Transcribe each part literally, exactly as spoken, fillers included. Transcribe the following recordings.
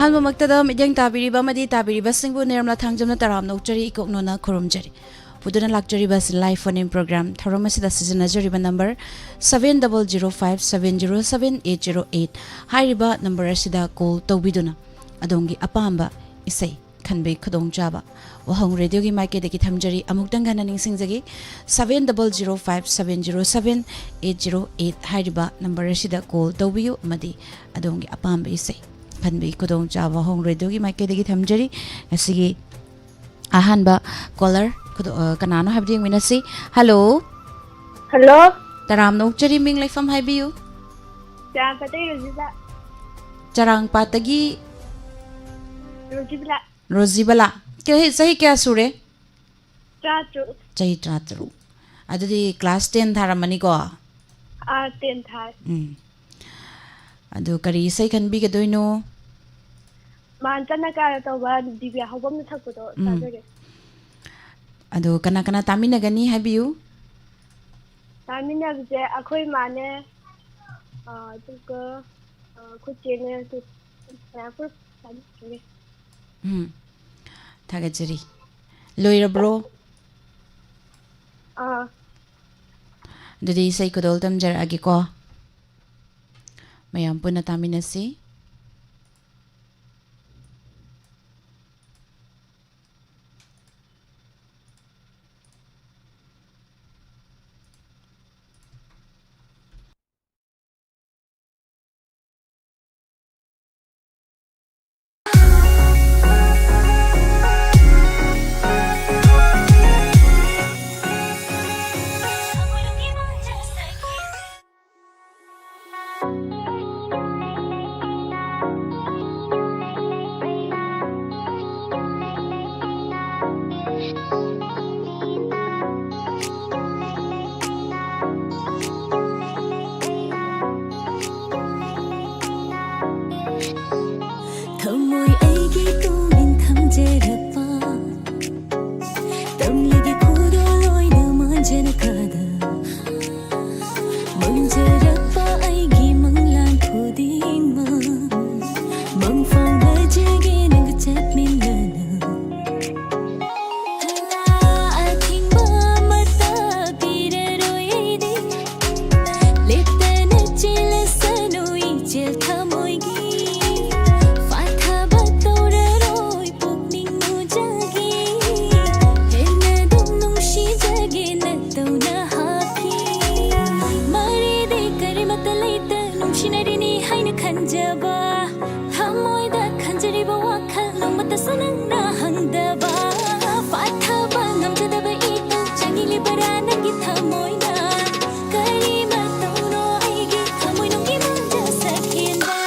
ꯑꯍꯥꯟꯕꯃꯛꯇꯗ ꯃꯤꯠꯌꯦꯡ ꯇꯥꯕꯤꯔꯤꯕ ꯑꯃꯗꯤ ꯇꯥꯕꯤꯔꯤꯕꯁꯤꯡꯕꯨ ꯅꯤꯔꯃꯂꯥ ꯊꯥꯡꯖꯝꯅ ꯇꯔꯥꯝꯅ ꯑꯣꯛꯆꯔꯤ, ꯏꯀꯣꯛꯅꯣꯅ ꯈꯨꯔꯨꯝꯖꯔꯤ꯫ ꯄꯨꯗꯨꯅ ꯂꯥꯛꯆꯔꯤꯕ ꯑꯁꯤ live phone in program ꯊꯧꯔꯝ ꯑꯁꯤꯗ ꯁꯤꯖꯤꯟꯅꯖꯔꯤꯕ number seven double zero five seven zero seven eight zero eight ꯍꯥꯏꯔꯤꯕ number ꯑꯁꯤꯗ call ꯇꯧꯕꯤꯗꯨꯅ ꯑꯗꯣꯝꯒꯤ ꯑꯄꯥꯝꯕ ꯏꯁꯩ ꯈꯟꯕꯒꯤ ꯈꯨꯗꯣꯡꯆꯥꯕ ꯋꯥꯍꯪ ꯔꯦꯗꯤꯑꯣꯒꯤ ꯃꯥꯏꯀꯩꯗꯒꯤ ꯊꯝꯖꯔꯤ꯫ ꯑꯃꯨꯛꯇꯪ ꯍꯟꯅ ꯅꯤꯡꯁꯤꯡꯖꯒꯦ, seven double zero five seven zero seven eight zero eight ꯍꯥꯏꯔꯤꯕ number ꯑꯁꯤꯗ call ꯇꯧꯕꯤꯌꯨ ꯑꯃꯗꯤ ꯑꯗꯣꯝꯒꯤ ꯑꯄꯥꯝꯕ ꯏꯁꯩ ꯈꯟꯕꯒꯤ ꯈꯨꯗꯣꯡꯆꯥꯕ ꯋꯥꯍꯪ ꯔꯦꯗꯤꯑꯣꯒꯤ ꯃꯥꯏꯀꯩꯗꯒꯤ ꯊꯝꯖꯔꯤ꯫ ꯉꯁꯤꯒꯤ ꯑꯍꯥꯟꯕ caller ꯈꯨꯗꯣ-, ꯑ, ꯀꯅꯥꯅꯣ ꯍꯥꯏꯕꯗꯨ ꯌꯦꯡꯃꯤꯟꯅꯁꯤ꯫ Hello꯫ Hello꯫ ꯇꯔꯥꯝꯅ ꯑꯣꯛꯆꯔꯤ, ꯃꯤꯡ ꯂꯩꯐꯝ ꯍꯥꯏꯕꯤꯌꯨ꯫ ꯆꯔꯥꯡꯄꯥꯠꯇꯒꯤ ꯔꯣꯖꯤꯕꯂꯥ꯫ ꯆꯔꯥꯡꯄꯥꯠꯇꯒꯤ ꯔꯣꯖꯤꯕꯂꯥ꯫ ꯔꯣꯖꯤꯕꯂꯥ꯫ ꯆꯍꯤ, ꯆꯍꯤ ꯀꯌꯥ ꯁꯨꯔꯦ? ꯇꯔꯥꯇꯔꯨꯛ꯫ ꯆꯍꯤ ꯇꯔꯥꯇꯔꯨꯛ꯫ ꯑꯗꯨꯗꯤ class ten ꯊꯥꯔꯝꯃꯅꯤꯀꯣ? ꯑꯥ, ten ꯊꯥꯔꯦ꯫ ꯎꯝ꯫ ꯑꯗꯨ ꯀꯔꯤ ꯏꯁꯩ ꯈꯟꯕꯤꯒꯗꯣꯏꯅꯣ? ꯃꯥꯟ ꯆꯠꯅ ꯀꯥꯏꯅ ꯇꯧꯕ ꯗꯤꯕꯤꯌꯥ ꯍꯧꯕꯝꯅ ꯁꯛꯄꯗꯣ ꯎꯝ꯫ ꯇꯥꯖꯒꯦ꯫ ꯑꯗꯨ ꯀꯅꯥ ꯀꯅꯥ ꯇꯥꯃꯤꯟꯅꯒꯅꯤ ꯍꯥꯏꯕꯤꯌꯨ? ꯇꯥꯃꯤꯟꯅꯕꯁꯦ ꯑꯩꯈꯣꯏ ꯏꯃꯥꯅꯦ, ꯑꯥ, ꯑꯗꯨꯒ, ꯑꯥ, ꯑꯩꯈꯣꯏ ꯆꯦꯅꯦ, ꯑꯗꯨ ꯃꯌꯥꯝ ꯄꯨꯂꯞ ꯇꯥꯃꯤꯟꯅꯒꯦ꯫ ꯎꯝ꯫ ꯊꯥꯒꯠꯆꯔꯤ꯫ ꯂꯣꯏꯔꯕ꯭ꯔꯣ? ꯑꯥ꯫ ꯑꯗꯨꯗꯤ ꯏꯁꯩ ꯈꯨꯗꯣꯜ ꯇꯝꯖꯔꯛꯑꯒꯦꯀꯣ꯫ ꯃꯌꯥꯝ ꯄꯨꯟꯅ ꯇꯥꯃꯤꯟꯅꯁꯤ꯫ ꯊꯃꯣꯏ ꯑꯩꯒꯤ ꯇꯨꯃꯤꯟ ꯊꯝꯖꯔꯛꯄ, ꯇꯝꯂꯤꯒꯤ ꯈꯨꯗꯣꯜ ꯑꯣꯏꯅ ꯃꯥꯟꯖꯅ ꯀꯥꯗ ꯃꯪꯖꯔꯛꯄ ꯑꯩꯒꯤ ꯃꯪꯂꯥꯟ ꯈꯨꯗꯤꯡꯃꯛ ꯃꯪꯐꯥꯎꯅ ꯇꯁꯨ ꯅꯪꯅ ꯍꯪꯗꯕ, ꯐꯥꯊꯕ ꯉꯝꯖꯗꯕ ꯏꯇꯧ ꯆꯪꯏꯂꯤꯕꯔꯥ ꯅꯪꯒꯤ ꯊꯃꯣꯏꯅ? ꯀꯔꯤ ꯃꯇꯧꯅꯣ ꯑꯩꯒꯤ ꯊꯃꯣꯏꯅꯨꯡꯒꯤ ꯃꯥꯡꯗ ꯁꯛꯍꯦꯟꯕ?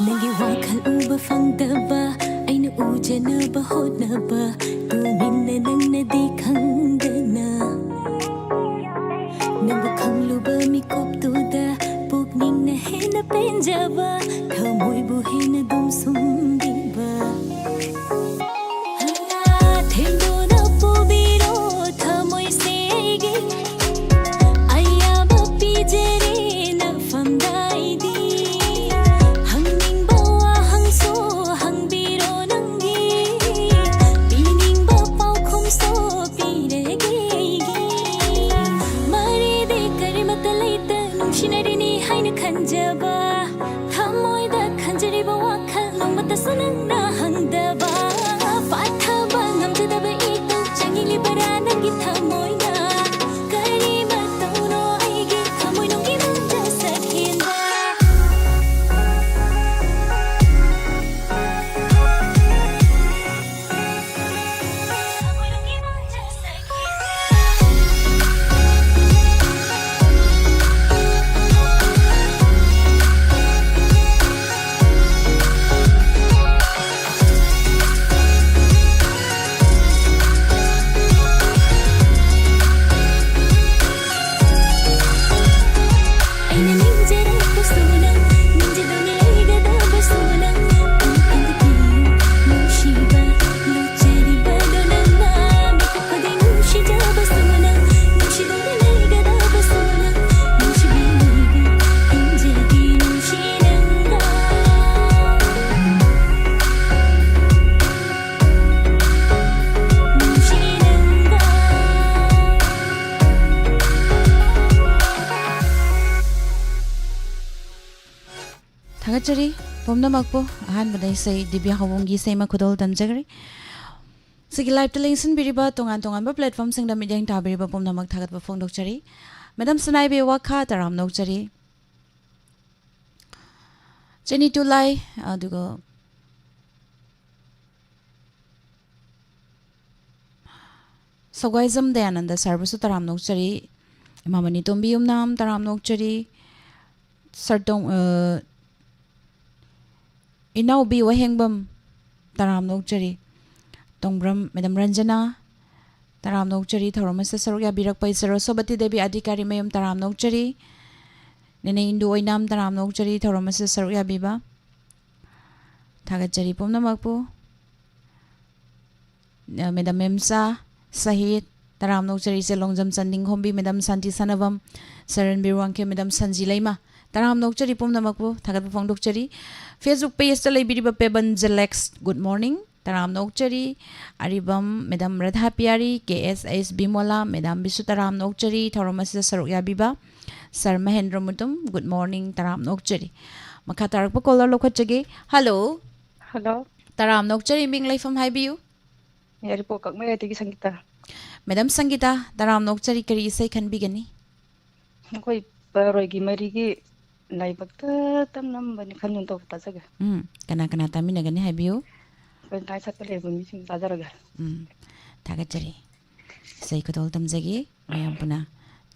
ꯅꯪꯒꯤ ꯋꯥꯈꯜ ꯎꯕ ꯐꯪꯗꯕ, ꯑꯩꯅ ꯎꯖꯅꯕ ꯍꯣꯠꯅꯕ, ꯇꯨꯃꯤꯟꯅ ꯅꯪꯅꯗꯤ ꯈꯪꯗꯅ꯫ ꯅꯪꯕꯨ ꯈꯪꯂꯨꯕ ꯃꯤꯀꯨꯞꯇꯨꯗ, ꯄꯨꯛꯅꯤꯡꯅ ꯍꯦꯟꯅ ꯄꯦꯟꯖꯕ, ꯊꯃꯣꯏꯕꯨ ꯍꯦꯟꯅ ꯑꯗꯨꯝ ꯁꯨꯝꯕꯤꯕ꯫ ꯊꯦꯝꯗꯨꯅ ꯄꯨꯕꯤꯔꯣ ꯊꯃꯣꯏꯁꯦ ꯑꯩꯒꯤ, ꯑꯌꯥꯕ ꯄꯤꯖꯔꯦ ꯅꯐꯝꯗ ꯑꯩꯗꯤ꯫ ꯍꯪꯅꯤꯡꯕ ꯋꯥꯍꯪꯁꯨ ꯍꯪꯕꯤꯔꯣ ꯅꯪꯒꯤ, ꯄꯤꯅꯤꯡꯕ ꯄꯥꯎꯈꯨꯝꯁꯨ ꯄꯤꯔꯒꯦ ꯑꯩꯒꯤ꯫ ꯃꯔꯤꯗꯤ ꯀꯔꯤꯃꯠꯇ ꯂꯩꯇ ꯅꯨꯡꯁꯤꯅꯔꯤꯅꯤ ꯍꯥꯏꯅ ꯈꯟꯖꯕ, ꯊꯃꯣꯏꯗ ꯈꯟꯖꯔꯤꯕ ꯋꯥꯈꯜ ꯅꯣꯡꯃꯇꯁꯨ ꯊꯥꯒꯠꯆꯔꯤ ꯄꯨꯝꯅꯃꯛꯄꯨ꯫ ꯑꯍꯥꯟꯕꯗ ꯏꯁꯩ ꯗꯤꯕ꯭ꯌꯥ ꯍꯧꯕꯨꯝꯒꯤ ꯏꯁꯩ ꯑꯃ ꯈꯨꯗꯣꯜ ꯇꯝꯖꯈ꯭ꯔꯦ꯫ ꯁꯤꯒꯤ live ꯇ ꯂꯦꯡꯁꯤꯟꯕꯤꯔꯤꯕ ꯇꯣꯉꯥꯟ ꯇꯣꯉꯥꯟꯕ platform ꯁꯤꯡꯗ ꯃꯤꯠꯌꯦꯡ ꯇꯥꯕꯤꯔꯤꯕ ꯄꯨꯝꯅꯃꯛ ꯊꯥꯒꯠꯄ ꯐꯣꯡꯗꯣꯛꯆꯔꯤ꯫ Madam ꯁꯅꯥꯏꯕꯤ ꯋꯥꯈꯥ, ꯇꯔꯥꯝꯅ ꯑꯣꯛꯆꯔꯤ꯫ ꯆꯦꯅꯤ ꯇꯨꯂꯥꯏ, ꯑꯗꯨꯒ ꯁꯒ꯭ꯋꯥꯏꯖꯝ ꯗꯌꯥꯅꯟꯗ sir ꯕꯨꯁꯨ ꯇꯔꯥꯝꯅ ꯑꯣꯛꯆꯔꯤ꯫ ꯏꯃꯥꯃꯅꯤ ꯇꯣꯝꯕꯤ ꯌꯨꯝꯅꯥꯝ, ꯇꯔꯥꯝꯅ ꯑꯣꯛꯆꯔꯤ꯫ ꯁꯔꯇꯣꯡ-, ꯑ, ꯏꯅꯥꯎꯕꯤ ꯋꯥꯍꯦꯡꯕꯝ, ꯇꯔꯥꯝꯅ ꯑꯣꯛꯆꯔꯤ꯫ ꯇꯣꯡꯕ꯭ꯔꯝ Madam ꯔꯟꯖꯅꯥ, ꯇꯔꯥꯝꯅ ꯑꯣꯛꯆꯔꯤ ꯊꯧꯔꯝ ꯑꯁꯤꯗ ꯁꯔꯨꯛ ꯌꯥꯕꯤꯔꯛꯄ ꯏꯆꯦ ꯔꯣꯁꯣꯕꯇꯤ ꯗꯦꯕꯤ ꯑꯙꯤꯀꯥꯔꯤ ꯃꯌꯨꯝ, ꯇꯔꯥꯝꯅ ꯑꯣꯛꯆꯔꯤ꯫ ꯅꯦꯅꯦ ꯏꯟꯗꯨ ꯑꯣꯏꯅꯥꯝ, ꯇꯔꯥꯝꯅ ꯑꯣꯛꯆꯔꯤ ꯊꯧꯔꯝ ꯑꯁꯤꯗ ꯁꯔꯨꯛ ꯌꯥꯕꯤꯕ꯫ ꯊꯥꯒꯠꯆꯔꯤ ꯄꯨꯝꯅꯃꯛꯄꯨ꯫ ꯑ, Madam ꯃꯦꯝꯆꯥ ꯁꯍꯤꯠ, ꯇꯔꯥꯝꯅ ꯑꯣꯛꯆꯔꯤ꯫ ꯏꯆꯦ ꯂꯣꯡꯖꯝ ꯆꯟꯗꯤꯡꯈꯣꯝꯕꯤ, Madam ꯁꯥꯟꯇꯤ ꯁꯥꯟꯅꯕꯝ, ꯁꯔꯟꯕꯤꯔ ꯋꯥꯡꯈꯦꯝ, Madam ꯁꯟꯖꯤ ꯂꯩꯃ, ꯇꯔꯥꯝꯅ ꯑꯣꯛꯆꯔꯤ ꯄꯨꯝꯅꯃꯛꯄꯨ ꯊꯥꯒꯠꯄ ꯐꯣꯡꯗꯣꯛꯆꯔꯤ꯫ Facebook page ꯇ ꯂꯩꯕꯤꯔꯤꯕ ꯄꯦꯕꯟ ꯖꯦꯂꯦꯛꯁ, good morning, ꯇꯔꯥꯝꯅ ꯑꯣꯛꯆꯔꯤ꯫ ꯑꯔꯤꯕꯝ Madam ꯔꯥꯙꯥ ꯄꯤꯌꯥꯔꯤ, ꯀꯦ ꯑꯦꯁ ꯑꯩꯁ ꯕꯤꯃꯣꯂꯥ, Madam ꯕꯤꯁꯨ, ꯇꯔꯥꯝꯅ ꯑꯣꯛꯆꯔꯤ ꯊꯧꯔꯝ ꯑꯁꯤꯗ ꯁꯔꯨꯛ ꯌꯥꯕꯤꯕ꯫ Sir Mahendra Mutum, good morning, ꯇꯔꯥꯝꯅ ꯑꯣꯛꯆꯔꯤ꯫ ꯃꯈꯥ ꯇꯥꯔꯛꯄ caller ꯂꯧꯈꯠꯆꯒꯦ꯫ Hello꯫ Hello꯫ ꯇꯔꯥꯝꯅ ꯑꯣꯛꯆꯔꯤ, ꯃꯤꯡ ꯂꯩꯐꯝ ꯍꯥꯏꯕꯤꯌꯨ꯫ ꯌꯥꯏꯔꯤꯄꯣꯛ ꯀꯛꯃꯩꯔꯩꯗꯒꯤ ꯁꯪꯒꯤꯇꯥ꯫ Madam ꯁꯪꯒꯤꯇꯥ, ꯇꯔꯥꯝꯅ ꯑꯣꯛꯆꯔꯤ, ꯀꯔꯤ ꯏꯁꯩ ꯈꯟꯕꯤꯒꯅꯤ? ꯑꯩꯈꯣꯏ ꯄꯔꯣꯏꯒꯤ ꯃꯔꯤꯒꯤ ꯂꯥꯏꯕꯛꯇ ꯇꯝꯂꯝꯕꯅꯤ ꯈꯟꯗꯨꯅ ꯇꯧꯕ ꯇꯥꯖꯒꯦ꯫ ꯎꯝ, ꯀꯅꯥ ꯀꯅꯥ ꯇꯥꯃꯤꯟꯅꯒꯅꯤ ꯍꯥꯏꯕꯤꯌꯨ꯫ ꯑꯩꯈꯣꯏ ꯇꯥꯏ ꯁꯛꯄ ꯂꯩꯕ ꯃꯤꯁꯤꯡ ꯇꯥꯖꯔꯒꯦ꯫ ꯎꯝ, ꯊꯥꯒꯠꯆꯔꯤ꯫ ꯏꯁꯩ ꯈꯨꯗꯣꯜ ꯇꯝꯖꯒꯦ, ꯃꯌꯥꯝ ꯄꯨꯟꯅ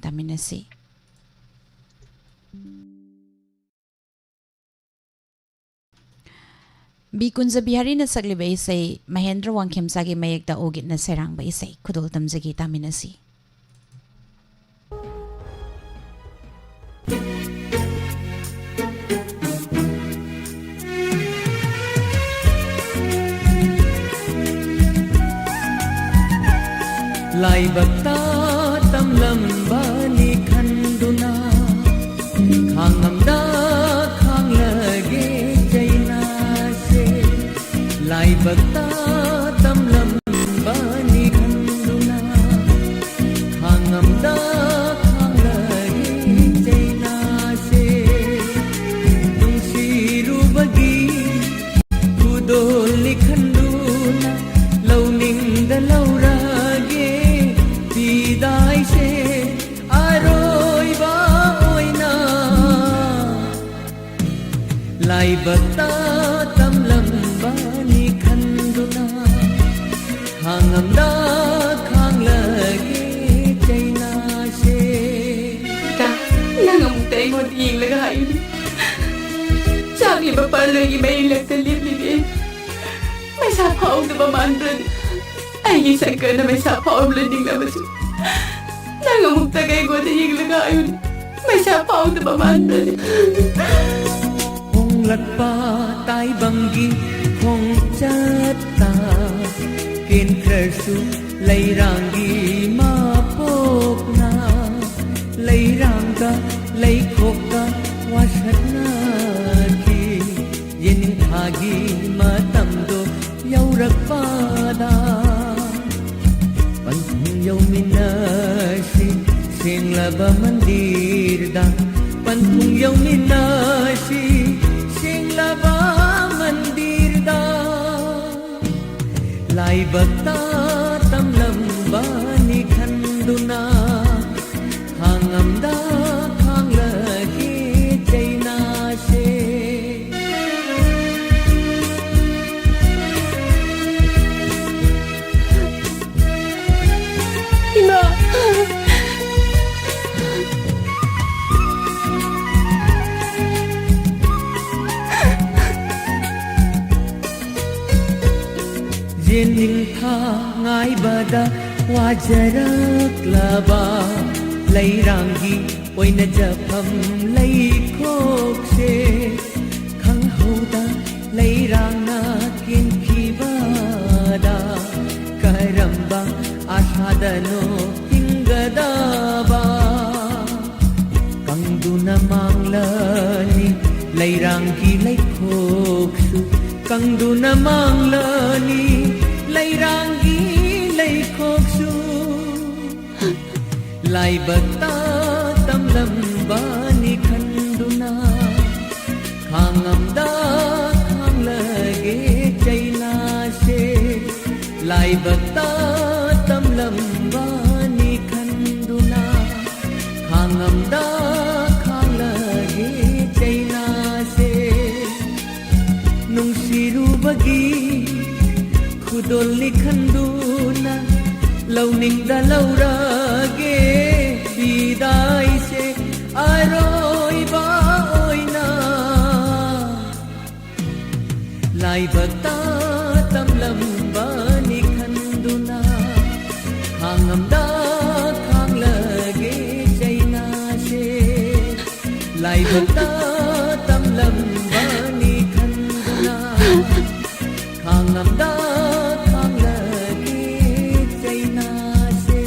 ꯇꯥꯃꯤꯟꯅꯁꯤ꯫ ꯕꯤ ꯀꯨꯟꯖ ꯕꯤꯍꯥꯔꯤꯅ ꯁꯛꯂꯤꯕ ꯏꯁꯩ, ꯃꯍꯦꯟꯗ꯭ꯔ ꯋꯥꯡꯈꯦꯝꯆꯥꯒꯤ ꯃꯌꯦꯛꯇ ꯑꯣꯒꯤꯠꯅ ꯁꯩꯔꯥꯡꯕ ꯏꯁꯩ ꯈꯨꯗꯣꯜ ꯇꯝꯖꯒꯦ, ꯇꯥꯃꯤꯟꯅꯁꯤ꯫ ꯂꯥꯏꯕꯛꯇ ꯇꯝꯂꯝꯕꯅꯤ ꯈꯟꯗꯨꯅ ꯈꯥꯡꯉꯝꯗ ꯈꯥꯡꯂꯒꯦ ꯆꯩꯅꯥꯁꯦ꯫ ꯂꯥꯏꯕꯛꯇ ꯇꯝꯂꯝꯕꯅꯤ ꯈꯟꯗꯨꯅ ꯈꯥꯡꯉꯝꯗ ꯈꯥꯡꯂꯒꯦ ꯆꯩꯅꯥꯁꯦ꯫ ꯅꯨꯡꯁꯤ ꯉꯝꯗ ꯈꯥꯡꯂꯒꯦ ꯆꯩꯅꯥꯁꯦ꯫ ꯏꯇꯥ, ꯅꯪ ꯑꯃꯨꯛꯇ ꯑꯩꯉꯣꯟꯗ ꯌꯦꯡꯂꯒ ꯍꯥꯏꯌꯨꯅꯦ꯫ ꯆꯥꯛꯂꯤꯕ ꯄꯥꯜꯂꯣꯏꯒꯤ ꯃꯩꯂꯛꯇ ꯂꯦꯞꯂꯤꯕꯤ ꯑꯩ ꯃꯩꯁꯥ ꯐꯥꯎꯗꯕ ꯃꯥꯟꯕ꯭ꯔꯅꯦ? ꯑꯩꯒꯤ ꯁꯪꯀꯔꯅ ꯃꯩꯁꯥ ꯐꯥꯎꯔꯝꯂꯅꯤꯡꯂꯕꯁꯨ, ꯅꯪ ꯑꯃꯨꯛꯇ ꯑꯩꯉꯣꯟꯗ ꯌꯦꯡꯂꯒ ꯍꯥꯏꯌꯨꯅꯦ, ꯃꯩꯁꯥ ꯐꯥꯎꯗꯕ ꯃꯥꯟꯕ꯭ꯔꯅꯦ? ꯍꯣꯡꯂꯛꯄ ꯇꯥꯏꯕꯪꯒꯤ ꯈꯣꯡꯆꯠꯇ ꯀꯦꯟꯈ꯭ꯔꯁꯨ ꯂꯩꯔꯥꯡꯒꯤ ꯃꯄꯣꯛꯅ ꯂꯩꯔꯥꯡꯒ ꯂꯩꯈꯣꯛꯀ ꯋꯥꯁꯛꯅꯈꯤ꯫ ꯌꯦꯅꯤꯡꯊꯥꯒꯤ ꯃꯇꯝꯗꯣ ꯌꯧꯔꯛꯄꯗ ꯄꯟꯊꯨꯡ ꯌꯧꯃꯤꯟꯅꯁꯤ ꯁꯦꯡꯂꯕ ꯃꯟꯗꯤꯔꯗ, ꯄꯟꯊꯨꯡ ꯌꯧꯃꯤꯟꯅꯁꯤ ꯁꯦꯡꯂꯕ ꯃꯟꯗꯤꯔꯗ꯫ ꯂꯥꯏꯕꯛꯇ ꯇꯝꯂꯝꯕꯅꯤ ꯈꯟꯗꯨꯅ ꯈꯥꯡꯉꯝꯗ ꯈꯥꯡꯂꯒꯦ ꯆꯩꯅꯥꯁꯦ꯫ ꯏꯃꯥ! ꯌꯦꯅꯤꯡꯊꯥ ꯉꯥꯏꯕꯗ ꯋꯥꯖꯔꯛꯂꯕ ꯂꯩꯔꯥꯡꯒꯤ ꯑꯣꯏꯅ ꯖꯐꯝ ꯂꯩꯈꯣꯛꯁꯦ ꯈꯪꯍꯧꯗ ꯂꯩꯔꯥꯡꯅ ꯀꯦꯟꯈꯤꯕꯗ ꯀꯔꯝꯕ ꯑꯥꯁꯥꯗꯅꯣ ꯍꯤꯡꯒꯗꯕ? ꯀꯪꯗꯨꯅ ꯃꯥꯡꯂꯅꯤ ꯂꯩꯔꯥꯡꯒꯤ ꯂꯩꯈꯣꯛꯁꯨ, ꯀꯪꯗꯨꯅ ꯃꯥꯡꯂꯅꯤ ꯂꯩꯔꯥꯡꯒꯤ ꯂꯩꯈꯣꯛꯁꯨ꯫ ꯂꯥꯏꯕꯛꯇ ꯇꯝꯂꯝꯕꯅꯤ ꯈꯟꯗꯨꯅ ꯈꯥꯡꯉꯝꯗ ꯈꯥꯡꯂꯒꯦ ꯆꯩꯅꯥꯁꯦ꯫ ꯂꯥꯏꯕꯛꯇ ꯇꯝꯂꯝꯕꯅꯤ ꯈꯟꯗꯨꯅ ꯈꯥꯡꯉꯝꯗ ꯈꯥꯡꯂꯒꯦ ꯆꯩꯅꯥꯁꯦ꯫ ꯅꯨꯡꯁꯤꯔꯨꯕꯒꯤ ꯈꯨꯗꯣꯜ ꯌꯣꯜꯂꯤ ꯈꯟꯗꯨꯅ ꯂꯧꯅꯤꯡꯗ ꯂꯧꯔꯒꯦ ꯐꯤꯗꯥꯏꯁꯦ ꯑꯔꯣꯏꯕ ꯑꯣꯏꯅ꯫ ꯂꯥꯏꯕꯛꯇ ꯇꯝꯂꯝꯕꯅꯤ ꯈꯟꯗꯨꯅ ꯈꯥꯡꯉꯝꯗ ꯈꯥꯡꯂꯒꯦ ꯆꯩꯅꯥꯁꯦ꯫ ꯂꯥꯏꯕꯛꯇ ꯇꯝꯂꯝꯕꯅꯤ ꯈꯟꯗꯨꯅ ꯈꯥꯡꯉꯝꯗ ꯈꯥꯡꯂꯒꯦ ꯆꯩꯅꯥꯁꯦ꯫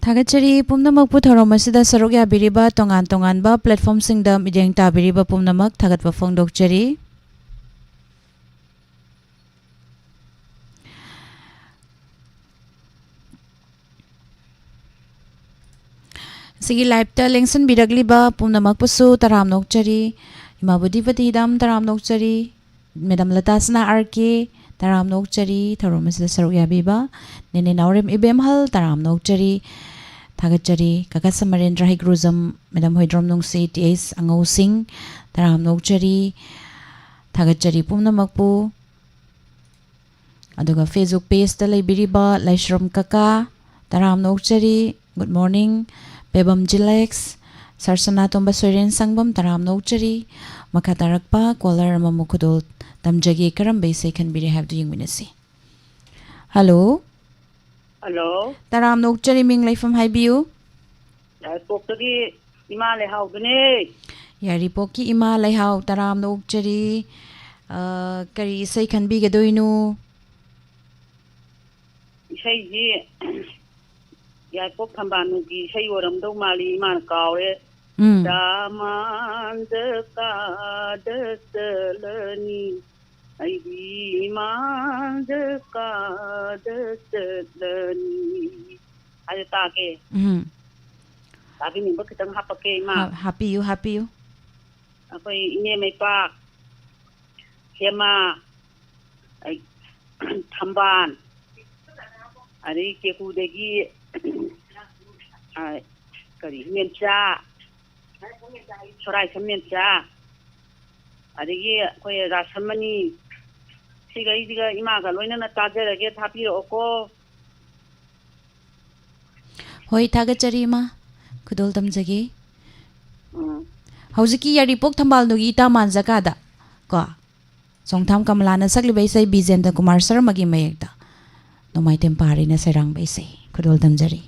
ꯊꯥꯒꯠꯆꯔꯤ ꯄꯨꯝꯅꯃꯛꯄꯨ ꯊꯧꯔꯝ ꯑꯁꯤꯗ ꯁꯔꯨꯛ ꯌꯥꯕꯤꯔꯤꯕ ꯇꯣꯉꯥꯟ ꯇꯣꯉꯥꯟꯕ platformꯁꯤꯡꯗ ꯃꯤꯠꯌꯦꯡ ꯇꯥꯕꯤꯔꯤꯕ ꯄꯨꯝꯅꯃꯛ ꯊꯥꯒꯠꯄ ꯐꯣꯡꯗꯣꯛꯆꯔꯤ꯫ ꯁꯤꯒꯤ liveꯇ ꯂꯦꯡꯁꯤꯟꯕꯤꯔꯛꯂꯤꯕ ꯄꯨꯝꯅꯃꯛꯄꯨꯁꯨ ꯇꯔꯥꯝꯅ ꯑꯣꯛꯆꯔꯤ꯫ ꯏꯃꯥ ꯕꯨꯙꯤꯄꯇꯤ ꯍꯤꯗꯥꯝ ꯇꯔꯥꯝꯅ ꯑꯣꯛꯆꯔꯤ꯫ Madam ꯂꯇꯥ ꯁꯅꯥ ꯑꯥꯔ ꯀꯦ ꯇꯔꯥꯝꯅ ꯑꯣꯛꯆꯔꯤ꯫ ꯊꯧꯔꯝ ꯑꯁꯤꯗ ꯁꯔꯨꯛ ꯌꯥꯕꯤꯕ ꯅꯦꯅꯦ ꯅꯥꯎꯔꯦꯝ ꯏꯕꯦꯝꯍꯜ ꯇꯔꯥꯝꯅ ꯑꯣꯛꯆꯔꯤ꯫ ꯊꯥꯒꯠꯆꯔꯤ꯫ ꯀꯀꯥ ꯁꯃꯔꯦꯟꯗ꯭ꯔ ꯍꯩꯀ꯭ꯔꯨꯖꯝ, Madam ꯍꯣꯏꯗ꯭ꯔꯣꯝ ꯅꯨꯡꯁꯤ, ꯇꯤ ꯑꯩꯁ ꯑꯉꯧꯁꯤꯡ ꯇꯔꯥꯝꯅ ꯑꯣꯛꯆꯔꯤ꯫ ꯊꯥꯒꯠꯆꯔꯤ ꯄꯨꯝꯅꯃꯛꯄꯨ꯫ ꯑꯗꯨꯒ Facebook pageꯇ ꯂꯩꯕꯤꯔꯤꯕ ꯂꯥꯏꯁ꯭ꯔꯝ ꯀꯀꯥ, ꯇꯔꯥꯝꯅ ꯑꯣꯛꯆꯔꯤ꯫ Good morning꯫ ꯄꯦꯕꯝ ꯖꯤꯂꯦꯛꯁ, ꯁꯔ ꯁꯅꯥꯇꯣꯝꯕ ꯁꯣꯏꯔꯦꯟ ꯁꯪꯕꯝ, ꯇꯔꯥꯝꯅ ꯑꯣꯛꯆꯔꯤ꯫ ꯃꯈꯥ ꯇꯥꯔꯛꯄ caller ꯑꯃꯃꯨꯛ ꯈꯨꯗꯣꯜ ꯇꯝꯖꯒꯦ꯫ ꯀꯔꯝꯕ ꯏꯁꯩ ꯈꯟꯕꯤꯔꯦ ꯍꯥꯏꯕꯗꯨ ꯌꯦꯡꯃꯤꯟꯅꯁꯤ꯫ Hello꯫ Hello꯫ ꯇꯔꯥꯝꯅ ꯑꯣꯛꯆꯔꯤ, ꯃꯤꯡ ꯂꯩꯐꯝ ꯍꯥꯏꯕꯤꯌꯨ꯫ ꯌꯥꯏꯔꯤꯄꯣꯛꯇꯒꯤ ꯏꯃꯥ ꯂꯩꯍꯥꯎꯗꯨꯅꯦ꯫ ꯌꯥꯏꯔꯤꯄꯣꯛꯀꯤ ꯏꯃꯥ ꯂꯩꯍꯥꯎ, ꯇꯔꯥꯝꯅ ꯑꯣꯛꯆꯔꯤ꯫ ꯑ, ꯀꯔꯤ ꯏꯁꯩ ꯈꯟꯕꯤꯒꯗꯣꯏꯅꯣ? ꯏꯁꯩꯁꯤ ꯌꯥꯏꯄꯣꯛ ꯊꯝꯕꯥꯜꯅꯨꯒꯤ ꯏꯁꯩ ꯑꯣꯏꯔꯝꯗꯧ ꯃꯥꯜꯂꯤ, ꯏꯃꯥꯅ ꯀꯥꯎꯔꯦ꯫ ꯎꯝ꯫ ꯗꯥꯃꯥꯟꯗ ꯀꯥꯗ ꯆꯠꯂꯅꯤ, ꯑꯩꯗꯤ ꯏꯃꯥꯟꯗ ꯀꯥꯗ ꯆꯠꯂꯅꯤ꯫ ꯍꯥꯏꯗꯣ ꯇꯥꯒꯦ꯫ ꯎꯝ꯫ ꯇꯥꯕꯤꯅꯤꯡꯕ ꯈꯤꯇꯪ ꯍꯥꯞꯄꯛꯀꯦ, ꯏꯃꯥ꯫ ꯍꯥꯞ-, ꯍꯥꯞꯄꯤꯌꯨ, ꯍꯥꯞꯄꯤꯌꯨ꯫ ꯑꯩꯈꯣꯏ ꯏꯅꯦ ꯃꯩꯄꯥꯛ, ꯍꯦꯃꯥ, ꯑꯩ, ꯊꯝꯕꯥꯜ, ꯑꯗꯒꯤ ꯀꯦꯀꯨꯗꯒꯤ, ꯑ, ꯀꯔꯤ, ꯃꯦꯝꯆꯥ, ꯁꯣꯔꯥꯏꯁꯝ ꯃꯦꯝꯆꯥ, ꯑꯗꯒꯤ ꯑꯩꯈꯣꯏ ꯔꯥꯁꯃꯅꯤ, ꯁꯤꯈꯩꯁꯤꯒ ꯏꯃꯥꯒ ꯂꯣꯏꯅꯅ ꯇꯥꯖꯔꯒꯦ, ꯊꯥꯕꯤꯔꯛꯑꯣꯀꯣ꯫ ꯍꯣꯏ, ꯊꯥꯒꯠꯆꯔꯤ, ꯏꯃꯥ꯫ ꯈꯨꯗꯣꯜ ꯇꯝꯖꯒꯦ꯫ ꯎꯝ꯫ ꯍꯧꯖꯤꯛꯀꯤ ꯌꯥꯏꯔꯤꯄꯣꯛ ꯊꯝꯕꯥꯜꯅꯨꯒꯤ ꯏꯇꯥ ꯃꯥꯟꯖꯀꯥꯗ ꯀꯣ, ꯆꯣꯡꯊꯥꯝ ꯀꯃꯂꯥꯅ ꯁꯛꯂꯤꯕ ꯏꯁꯩ ꯕꯤꯖꯦꯟꯗ꯭ꯔ ꯀꯨꯃꯥꯔ ꯁꯔꯃꯒꯤ ꯃꯌꯦꯛꯇ ꯅꯣꯡꯃꯥꯏꯊꯦꯝ ꯄꯥꯔꯤꯅ ꯁꯩꯔꯥꯡꯕ ꯏꯁꯩ꯫ ꯈꯨꯗꯣꯜ ꯇꯝꯖꯔꯤ꯫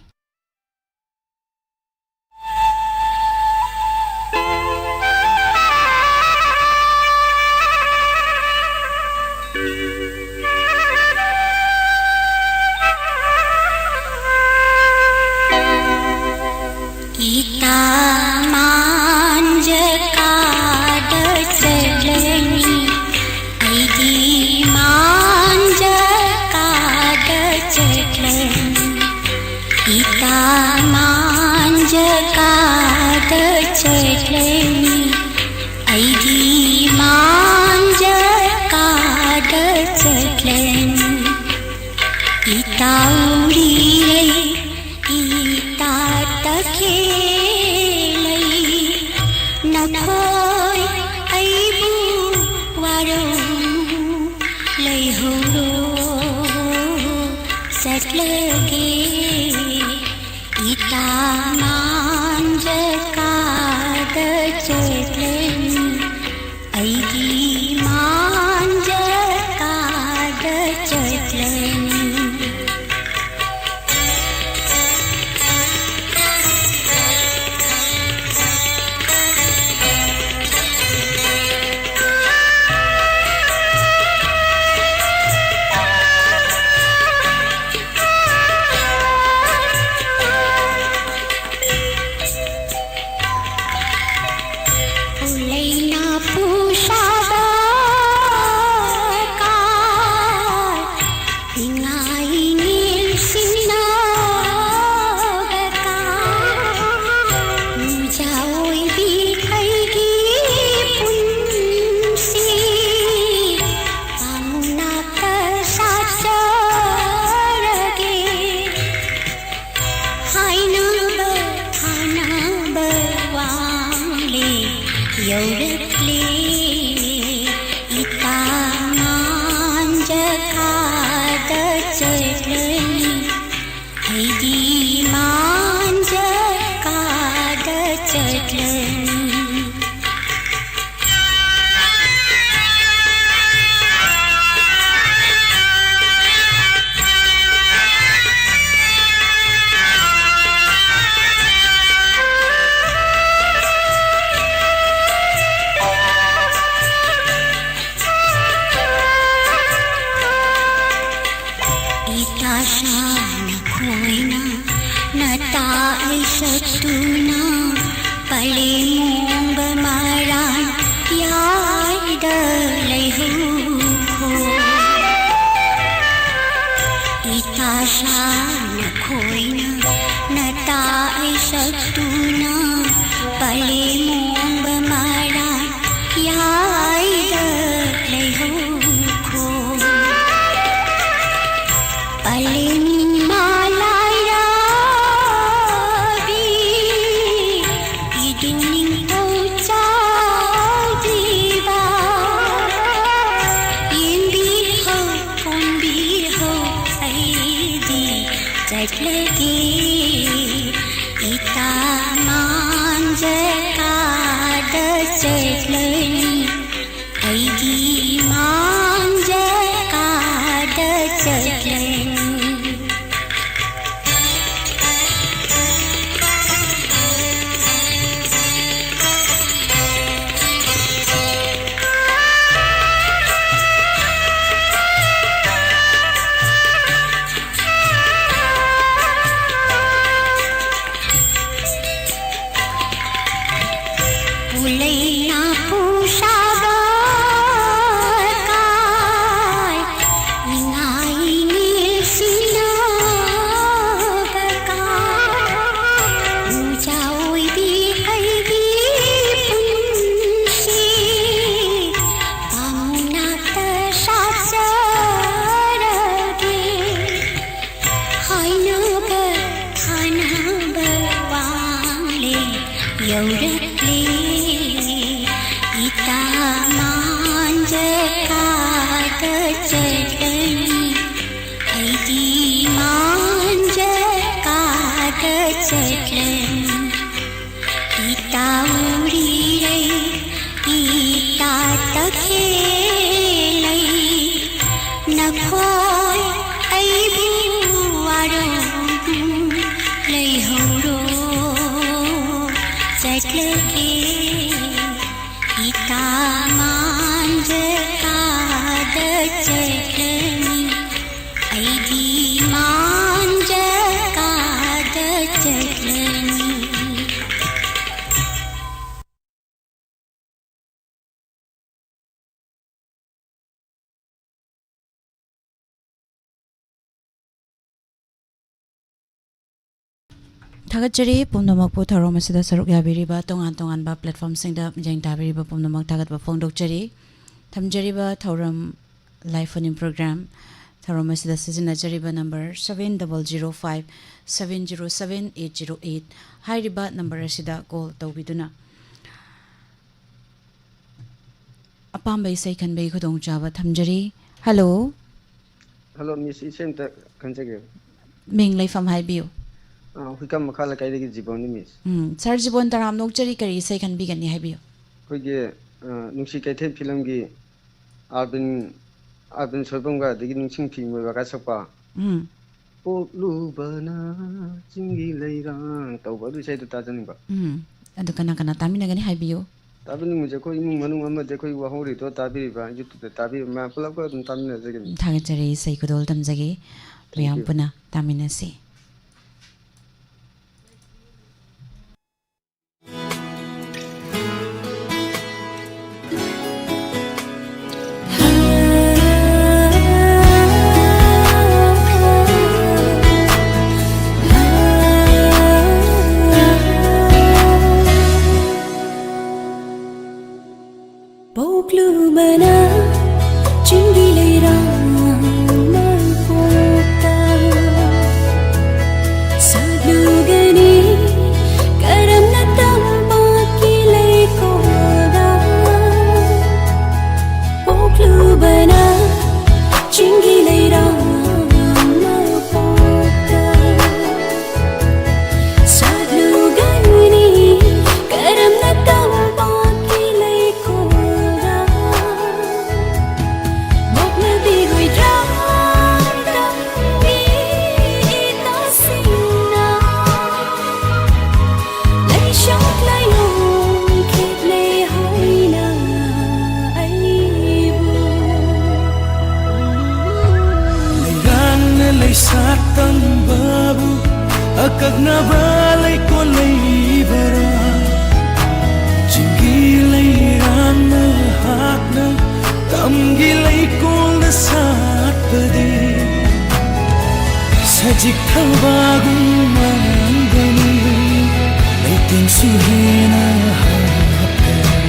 ꯏꯇꯥ ꯃꯥꯟꯖ ꯀꯥꯗ ꯆꯠꯂꯅꯤ, ꯑꯩꯗꯤ ꯃꯥꯟꯖ ꯀꯥꯗ ꯆꯠꯂꯅꯤ꯫ ꯏꯇꯥ ꯃꯥꯟꯖ ꯀꯥꯗ ꯆꯠꯂꯅꯤ, ꯑꯩꯗꯤ ꯃꯥꯟꯖ ꯀꯥꯗ ꯆꯠꯂꯅꯤ꯫ ꯏꯇꯥꯎꯔꯤꯔꯩ ꯏꯇꯥ ꯇꯈꯦꯜꯂꯩ, ꯅꯈꯣꯏ ꯑꯩꯕꯨ ꯋꯥꯔꯧ ꯂꯩꯍꯧꯔꯣ, ꯆꯠꯂꯒꯦ꯫ ꯏꯇꯥ ꯃꯥꯟꯖ ꯀꯥꯗ ꯆꯠꯂꯅꯤ, ꯑꯩꯗꯤ ꯃꯥꯟꯖ ꯀꯥꯗ ꯆꯠꯂꯅꯤ꯫ ꯆꯠꯂꯅꯤ, ꯑꯩꯗꯤ ꯃꯥꯟꯖ ꯀꯥꯗ ꯆꯠꯂꯅꯤ꯫ ꯏꯇꯥ ꯁꯥ ꯅꯈꯣꯏꯅ ꯅꯇꯥ ꯑꯩ ꯁꯛꯇꯨꯅ ꯄꯂꯦꯝ ꯃꯣꯡꯕ ꯃꯔꯥꯟ ꯌꯥꯏꯗ ꯂꯩꯍꯧꯈꯣ꯫ ꯏꯇꯥ ꯁꯥ ꯅꯈꯣꯏꯅ ꯅꯇꯥ ꯑꯩ ꯁꯛꯇꯨꯅ ꯄꯂꯦꯝ ꯃꯣꯡꯕ ꯃꯔꯥꯟ ꯌꯥꯏꯗ ꯂꯩꯍꯧꯈꯣ꯫ ꯄꯂꯦꯝ ꯏꯃꯥ ꯂꯥꯏꯔꯥꯕꯤ, ꯏꯗꯨ ꯅꯤꯡꯊꯧ ꯆꯥꯎꯗ꯭ꯔꯤꯕ, ꯌꯦꯡꯕꯤꯍꯧ, ꯀꯣꯟꯕꯤꯍꯧ, ꯑꯩꯗꯤ ꯆꯠꯂꯒꯦ꯫ ꯏꯇꯥ ꯃꯥꯟꯖ ꯀꯥꯗ ꯆꯠꯂꯅꯤ, ꯑꯩꯗꯤ ꯃꯥꯟꯖ ꯀꯥꯗ ꯆꯠꯂꯅꯤ꯫ ꯄꯨꯂꯩꯅ ꯄꯨꯁꯥꯕ ꯀꯥꯏ, ꯏꯉꯥꯏ ꯅꯤꯜꯁꯤꯟꯅꯕ ꯀꯥꯏ, ꯎꯖꯥ ꯑꯣꯏꯕꯤ ꯑꯩꯒꯤ ꯄꯨꯟꯁꯤ, ꯄꯥꯎꯅꯥꯛꯇ ꯁꯥꯖꯔꯒꯦ꯫ ꯍꯥꯏꯅꯕ ꯊꯥꯅꯕ ꯋꯥꯡꯂꯦ ꯌꯧꯔꯛꯂꯦ꯫ ꯏꯇꯥ ꯃꯥꯟꯖ ꯀꯥꯗ ꯆꯠꯂꯅꯤ, ꯑꯩ ꯆꯠꯂꯅꯤ꯫ ꯏꯇꯥ ꯎꯔꯤꯔꯩ, ꯏꯇꯥ ꯇꯈꯦꯂꯩ, ꯅꯈꯣꯏ ꯑꯩꯕꯨ ꯋꯥꯔꯧꯗꯨꯅ ꯂꯩꯍꯧꯔꯣ, ꯆꯠꯂꯒꯦ꯫ ꯏꯇꯥ ꯃꯥꯟꯖ ꯀꯥꯗ ꯆꯠꯂꯅꯤ, ꯑꯩꯗꯤ ꯃꯥꯟꯖ ꯀꯥꯗ ꯆꯠꯂꯅꯤ꯫ ꯊꯥꯒꯠꯆꯔꯤ ꯄꯨꯝꯅꯃꯛꯄꯨ ꯊꯧꯔꯝ ꯑꯁꯤꯗ ꯁꯔꯨꯛ ꯌꯥꯕꯤꯔꯤꯕ ꯇꯣꯉꯥꯟ ꯇꯣꯉꯥꯟꯕ platformꯁꯤꯡꯗ ꯃꯤꯠꯌꯦꯡ ꯇꯥꯕꯤꯔꯤꯕ ꯄꯨꯝꯅꯃꯛ ꯊꯥꯒꯠꯄ ꯐꯣꯡꯗꯣꯛꯆꯔꯤ꯫ ꯊꯝꯖꯔꯤꯕ ꯊꯧꯔꯝ live phone-in program, ꯊꯧꯔꯝ ꯑꯁꯤꯗ ꯁꯤꯖꯤꯟꯅꯖꯔꯤꯕ number seven double zero five seven zero seven eight zero eight ꯍꯥꯏꯔꯤꯕ number ꯑꯁꯤꯗ call ꯇꯧꯕꯤꯗꯨꯅ ꯑꯄꯥꯝꯕ ꯏꯁꯩ ꯈꯟꯕꯒꯤ ꯈꯨꯗꯣꯡꯆꯥꯕ ꯊꯝꯖꯔꯤ꯫ Hello꯫ Hello, Miss, ꯏꯁꯩ ꯑꯝꯇ ꯈꯟꯖꯒꯦ꯫ ꯃꯤꯡ ꯂꯩꯐꯝ ꯍꯥꯏꯕꯤꯌꯨ꯫ ꯑ, ꯍꯨꯏꯀꯥꯝ ꯃꯈꯥ ꯂꯩꯀꯥꯏꯗꯒꯤ ꯖꯤꯕꯣꯟꯅꯤ, Miss꯫ ꯎꯝ, Sir ꯖꯤꯕꯣꯟ, ꯇꯔꯥꯝꯅ ꯑꯣꯛꯆꯔꯤ, ꯀꯔꯤ ꯏꯁꯩ ꯈꯟꯕꯤꯒꯅꯤ ꯍꯥꯏꯕꯤꯌꯨ꯫ ꯑꯩꯈꯣꯏꯒꯤ, ꯑ, ꯅꯨꯡꯁꯤ ꯀꯩꯊꯦꯜ filmꯒꯤ ꯑꯥꯔꯕꯤꯟ, ꯑꯥꯔꯕꯤꯟ ꯁꯣꯏꯕꯝꯒ ꯑꯗꯒꯤ ꯅꯨꯡꯁꯤꯡ ꯐꯤꯃꯣꯏꯕꯒ ꯁꯛꯄ ꯎꯝ꯫ ꯄꯣꯛꯂꯨꯕꯅ ꯆꯤꯡꯒꯤ ꯂꯩꯔꯥꯡ ꯇꯧꯕ ꯑꯗꯨ ꯏꯁꯩꯗꯣ ꯇꯥꯖꯅꯤꯡꯕ꯫ ꯎꯝ꯫ ꯑꯗꯨ ꯀꯅꯥ ꯀꯅꯥ ꯇꯥꯃꯤꯟꯅꯒꯅꯤ ꯍꯥꯏꯕꯤꯌꯨ꯫ ꯇꯥꯕꯤꯅꯤꯡꯕꯁꯦ ꯑꯩꯈꯣꯏ ꯏꯃꯨꯡ ꯃꯅꯨꯡ ꯑꯃꯗꯤ ꯑꯩꯈꯣꯏ ꯋꯥꯍꯧꯔꯤꯗꯣ ꯇꯥꯕꯤꯔꯤꯕ, YouTubeꯇ ꯇꯥꯕꯤꯔꯤꯕ ꯃꯌꯥꯝ ꯄꯨꯂꯞꯀ ꯑꯗꯨꯝ ꯇꯥꯃꯤꯟꯅꯖꯒꯅꯤ꯫ ꯊꯥꯒꯠꯆꯔꯤ, ꯏꯁꯩ ꯈꯨꯗꯣꯜ ꯇꯝꯖꯒꯦ꯫ Thank ꯃꯌꯥꯝ you꯫ ꯄꯨꯟꯅ ꯇꯥꯃꯤꯟꯅꯁꯤ꯫ ꯄꯣꯛꯂꯨꯕꯅ ꯆꯤꯡꯒꯤ ꯂꯩꯔꯥꯡ ꯃꯄꯣꯛꯇ꯫ ꯇꯝꯕꯕꯨ ꯑꯀꯛꯅꯕ ꯂꯩꯀꯣꯜ ꯂꯩꯕꯔꯥ? ꯆꯤꯡꯒꯤ ꯂꯩꯔꯥꯡꯅ ꯍꯥꯛꯅ ꯇꯝꯒꯤ ꯂꯩꯀꯣꯜꯗ ꯁꯥꯠꯄꯗꯤ ꯁꯖꯤꯛ ꯊꯕꯥꯒꯨꯝ ꯃꯥꯟꯒꯅꯤ, ꯂꯩꯇꯦꯡꯁꯨ ꯍꯦꯟꯅ ꯍꯥꯞꯀꯅꯤ꯫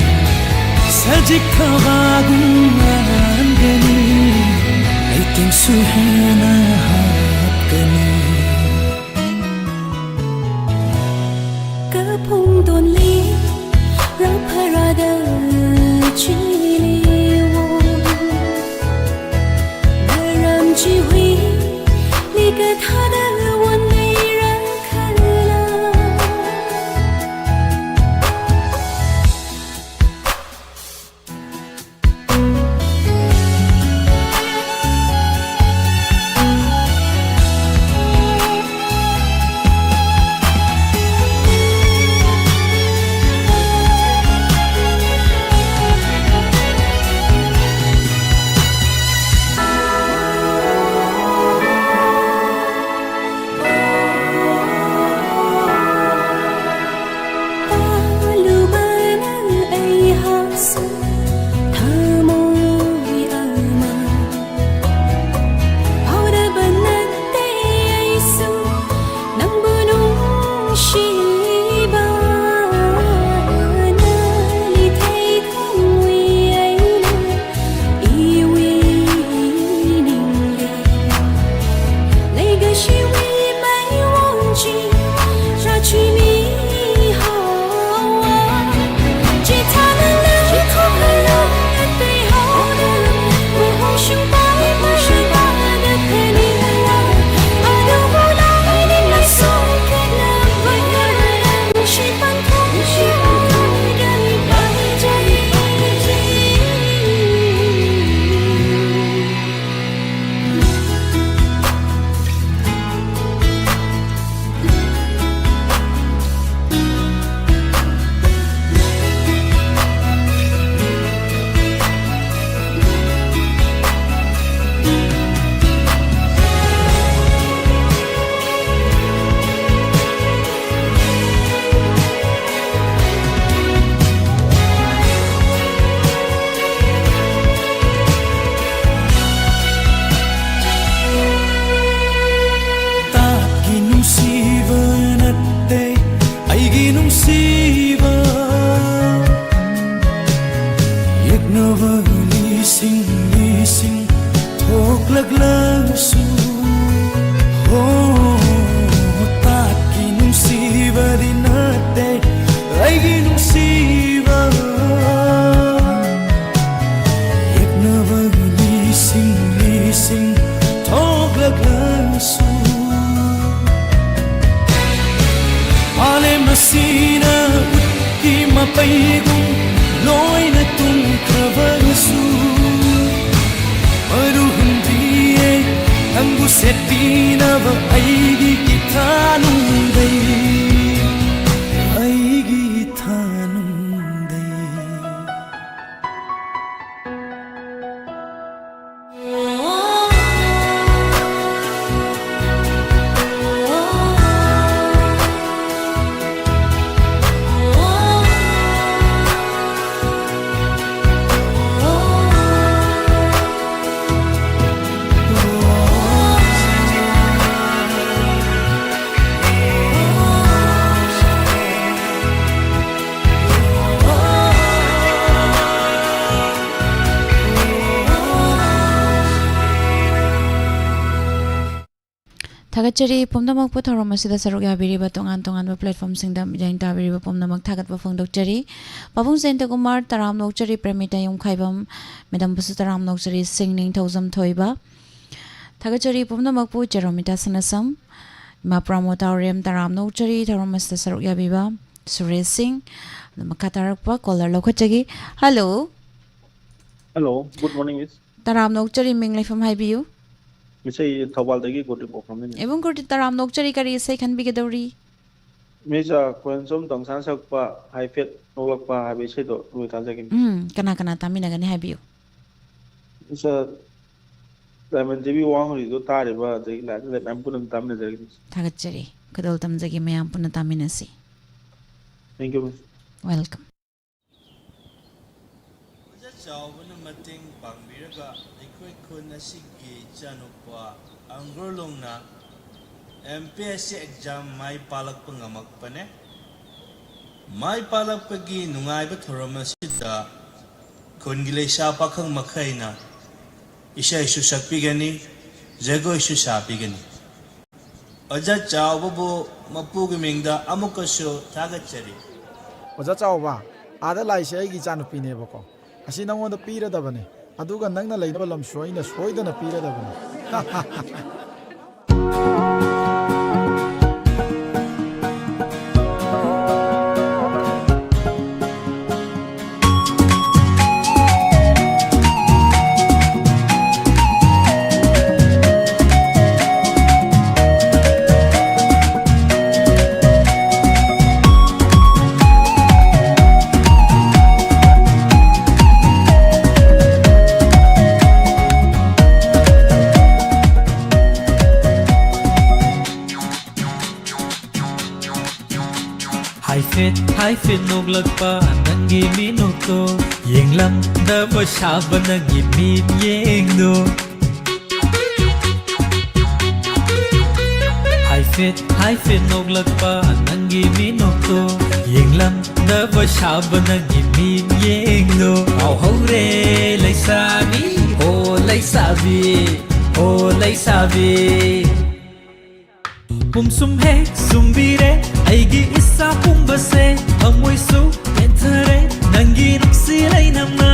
ꯁꯖꯤꯛ ꯊꯕꯥꯒꯨꯝ ꯃꯥꯟꯒꯅꯤ, ꯂꯩꯇꯦꯡꯁꯨ ꯍꯦꯟꯅ ꯍꯥꯞꯀꯅꯤ꯫ ꯀ ꯄꯨꯡꯗꯣꯟꯂꯤ ꯔꯥꯐꯔꯥꯗ ꯆꯤꯂꯤꯋꯣ, ꯅꯔꯝ ꯆꯤꯍꯨꯏ ꯂꯤꯀ ꯊꯥꯗ ꯋꯟ ꯂꯩꯔ ꯈꯜꯂ꯫ ꯄꯥꯜꯂꯨꯕꯅ ꯑꯩꯍꯥꯛꯁꯨ ꯊꯃꯣꯏ ꯑꯃ ꯐꯥꯎꯗꯕ ꯅꯠꯇꯦ ꯑꯩꯁꯨ ꯅꯪꯕꯨ ꯅꯨꯡꯁꯤꯕ꯫ ꯅꯪꯒꯤ ꯊꯩ ꯊꯃꯣꯏ ꯑꯩꯅ ꯏꯋꯤ ꯅꯤꯡꯂꯦ꯫ ꯁꯤꯅ ꯎꯠꯀꯤ ꯃꯄꯩꯒꯨꯝ ꯂꯣꯏꯅ ꯇꯨꯝꯈ꯭ꯔꯕꯁꯨ, ꯃꯔꯨ ꯍꯨꯟꯗ꯭ꯔꯤꯌꯦ ꯅꯪꯕꯨ ꯁꯦꯠꯄꯤꯅꯕ ꯑꯩꯒꯤ ꯏꯊꯥ ꯅꯨꯡꯗꯩ, ꯑꯩꯒꯤ ꯏꯊꯥ ꯅꯨꯡꯗꯩ꯫ ꯊꯥꯒꯠꯆꯔꯤ ꯄꯨꯝꯅꯃꯛꯄꯨ ꯊꯧꯔꯝ ꯑꯁꯤꯗ ꯁꯔꯨꯛ ꯌꯥꯕꯤꯔꯤꯕ ꯇꯣꯉꯥꯟ ꯇꯣꯉꯥꯟꯕ platformꯁꯤꯡꯗ ꯃꯤꯠꯌꯦꯡ ꯇꯥꯕꯤꯔꯤꯕ ꯄꯨꯝꯅꯃꯛ ꯊꯥꯒꯠꯄ ꯐꯣꯡꯗꯣꯛꯆꯔꯤ꯫ ꯄꯥꯕꯨꯡ ꯖꯌꯟꯇ ꯀꯨꯃꯥꯔ, ꯇꯔꯥꯝꯅ ꯑꯣꯛꯆꯔꯤ꯫ ꯄ꯭ꯔꯦꯃꯤꯇꯥ ꯌꯨꯝꯈꯥꯏꯕꯝ, ꯃꯦꯗꯥꯝꯕꯨꯁꯨ ꯇꯔꯥꯝꯅ ꯑꯣꯛꯆꯔꯤ꯫ ꯁꯤꯡ ꯅꯤꯡꯊꯧꯖꯝ ꯊꯣꯏꯕ, ꯊꯥꯒꯠꯆꯔꯤ ꯄꯨꯝꯅꯃꯛꯄꯨ꯫ ꯆꯦꯔꯣꯃꯤꯇꯥ ꯁꯅꯥꯁꯝ, ꯏꯃꯥ ꯄ꯭ꯔꯃꯣꯇꯥ ꯔꯦꯝ, ꯇꯔꯥꯝꯅ ꯑꯣꯛꯆꯔꯤ꯫ ꯊꯧꯔꯝ ꯑꯁꯤꯗ ꯁꯔꯨꯛ ꯌꯥꯕꯤꯕ ꯁꯨꯔꯦꯁ ꯁꯤꯡ꯫ ꯑꯗꯨ ꯃꯈꯥ ꯇꯥꯔꯛꯄ caller ꯂꯧꯈꯠꯆꯒꯦ꯫ Hello. Hello, good morning, miss. ꯇꯔꯥꯝꯅ ꯑꯣꯛꯆꯔꯤ, ꯃꯤꯡ ꯂꯩꯐꯝ ꯍꯥꯏꯕꯤꯌꯨ꯫ Miss, ꯑꯩ ꯊꯧꯕꯥꯜꯗꯒꯤ ꯒꯨꯔꯗꯤꯞ ꯑꯣꯀ꯭ꯔꯝꯅꯤ, miss꯫ ꯏꯕꯨꯡ ꯒꯨꯔꯗꯤꯞ, ꯇꯔꯥꯝꯅ ꯑꯣꯛꯆꯔꯤ, ꯀꯔꯤ ꯏꯁꯩ ꯈꯟꯕꯤꯒꯗꯧꯔꯤ? Miss, ꯑ, ꯈꯣꯏꯔꯟꯁꯝ ꯇꯣꯡꯁꯥꯅ ꯁꯛꯄ ꯍꯥꯏꯐꯦꯠ ꯅꯣꯛꯂꯛꯄ ꯍꯥꯏꯕ ꯏꯁꯩꯗꯣ ꯑꯗꯨ ꯇꯥꯖꯒꯦ, miss꯫ ꯎꯝ, ꯀꯅꯥ ꯀꯅꯥ ꯇꯥꯃꯤꯟꯅꯒꯅꯤ ꯍꯥꯏꯕꯤꯌꯨ꯫ Miss, ꯑ, ꯗꯥꯏꯃꯟ ꯖꯤ ꯕꯤ ꯋꯥꯡꯍꯧꯔꯤꯗꯣ ꯇꯥꯔꯤꯕ, ꯑꯗꯒꯤ ꯂꯥꯏ ꯑꯇꯩ ꯃꯌꯥꯝ ꯄꯨꯟꯅ ꯑꯗꯨꯝ ꯇꯥꯃꯤꯟꯅꯖꯔꯒꯦ, miss꯫ ꯊꯥꯒꯠꯆꯔꯤ꯫ ꯈꯨꯗꯣꯜ ꯇꯝꯖꯒꯦ, ꯃꯌꯥꯝ ꯄꯨꯟꯅ ꯇꯥꯃꯤꯟꯅꯁꯤ꯫ Thank you, miss꯫ Welcome꯫ ꯑꯣꯖꯥ ꯆꯥꯎꯕꯅ ꯃꯇꯦꯡ ꯄꯥꯡꯕꯤꯔꯒ ꯑꯩꯈꯣꯏ ꯈꯨꯟ ꯑꯁꯤꯒꯤ ꯏꯆꯥꯅꯨꯄꯥ ꯑꯪꯒꯨꯔꯂꯣꯡꯅ M P S C exam ꯃꯥꯏ ꯄꯥꯛꯂꯛꯄ ꯉꯝꯃꯛꯄꯅꯦ꯫ ꯃꯥꯏ ꯄꯥꯛꯂꯛꯄꯒꯤ ꯅꯨꯡꯉꯥꯏꯕ ꯊꯧꯔꯝ ꯑꯁꯤꯗ ꯈꯨꯟꯒꯤ ꯂꯩꯁꯥ ꯄꯥꯈꯪ ꯃꯈꯩꯅ ꯏꯁꯩꯁꯨ ꯁꯛꯄꯤꯒꯅꯤ, ꯖꯒꯣꯏꯁꯨ ꯁꯥꯕꯤꯒꯅꯤ꯫ ꯑꯣꯖꯥ ꯆꯥꯎꯕꯕꯨ ꯃꯄꯨꯒꯤ ꯃꯤꯡꯗ ꯑꯃꯨꯛꯀꯁꯨ ꯊꯥꯒꯠꯆꯔꯤ꯫ ꯑꯣꯖꯥ ꯆꯥꯎꯕ, ꯑꯥꯗ ꯂꯥꯛꯏꯁꯦ ꯑꯩꯒꯤ ꯏꯆꯥꯅꯨꯄꯤꯅꯦꯕꯀꯣ꯫ ꯑꯁꯤ ꯅꯪꯉꯣꯟꯗ ꯄꯤꯔꯗꯕꯅꯦ, ꯑꯗꯨꯒ ꯅꯪꯅ ꯂꯩꯅꯕ ꯂꯝꯁꯨ ꯑꯩꯅ ꯁꯣꯏꯗꯅ ꯄꯤꯔꯗꯕꯅꯦ꯫ ꯍꯥꯏꯐꯦꯠ ꯍꯥꯏꯐꯦꯠ ꯅꯣꯛꯂꯛꯄ ꯅꯪꯒꯤ ꯃꯤꯅꯣꯛꯇꯣ, ꯌꯦꯡꯂꯝꯗꯕ ꯁꯥꯕ ꯅꯪꯒꯤ ꯃꯤꯠꯌꯦꯡꯗꯣ꯫ ꯍꯥꯏꯐꯦꯠ ꯍꯥꯏꯐꯦꯠ ꯅꯣꯛꯂꯛꯄ ꯅꯪꯒꯤ ꯃꯤꯅꯣꯛꯇꯣ, ꯌꯦꯡꯂꯝꯗꯕ ꯁꯥꯕ ꯅꯪꯒꯤ ꯃꯤꯠꯌꯦꯡꯗꯣ꯫ ꯉꯥꯎꯍꯧꯔꯦ ꯂꯩꯁꯥꯕꯤ, ꯍꯣ ꯂꯩꯁꯥꯕꯤ, ꯍꯣ ꯂꯩꯁꯥꯕꯤ꯫ ꯄꯨꯝꯁꯨꯝ ꯍꯦꯛ ꯁꯨꯝꯕꯤꯔꯦ ꯑꯩꯒꯤ ꯏꯁꯥ ꯄꯨꯝꯕꯁꯦ, ꯊꯃꯣꯏꯁꯨ ꯄꯦꯟꯊꯔꯦ ꯅꯪꯒꯤ ꯅꯨꯡꯁꯤ ꯂꯩꯅꯝꯅ꯫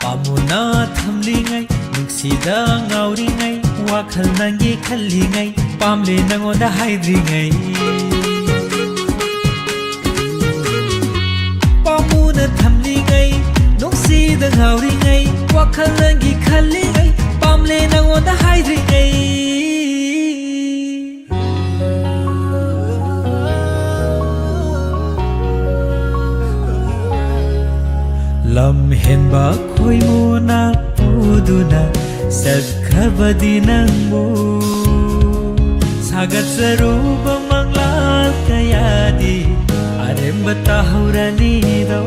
ꯄꯥꯝꯃꯨꯅ ꯊꯝꯂꯤꯉꯩ, ꯅꯨꯡꯁꯤꯗ ꯉꯥꯎꯔꯤꯉꯩ, ꯋꯥꯈꯜ ꯅꯪꯒꯤ ꯈꯜꯂꯤꯉꯩ, ꯄꯥꯝꯂꯦ ꯅꯪꯉꯣꯟꯗ ꯍꯥꯏꯗ꯭ꯔꯤꯉꯩ꯫ ꯄꯥꯝꯃꯨꯅ ꯊꯝꯂꯤꯉꯩ, ꯅꯨꯡꯁꯤꯗ ꯉꯥꯎꯔꯤꯉꯩ, ꯋꯥꯈꯜ ꯅꯪꯒꯤ ꯈꯜꯂꯤꯉꯩ, ꯄꯥꯝꯂꯦ ꯅꯪꯉꯣꯟꯗ ꯍꯥꯏꯗ꯭ꯔꯤꯉꯩ꯫ ꯂꯝ ꯍꯦꯟꯕ ꯈꯣꯏꯃꯨꯅ ꯄꯨꯗꯨꯅ ꯆꯠꯈ꯭ꯔꯕꯗꯤ ꯅꯪꯕꯨ ꯁꯥꯒꯠꯆꯔꯨꯕ ꯃꯪꯂꯥꯜ ꯀꯌꯥꯗꯤ ꯑꯔꯦꯝꯕ ꯇꯥꯍꯧꯔꯅꯤꯗꯣ꯫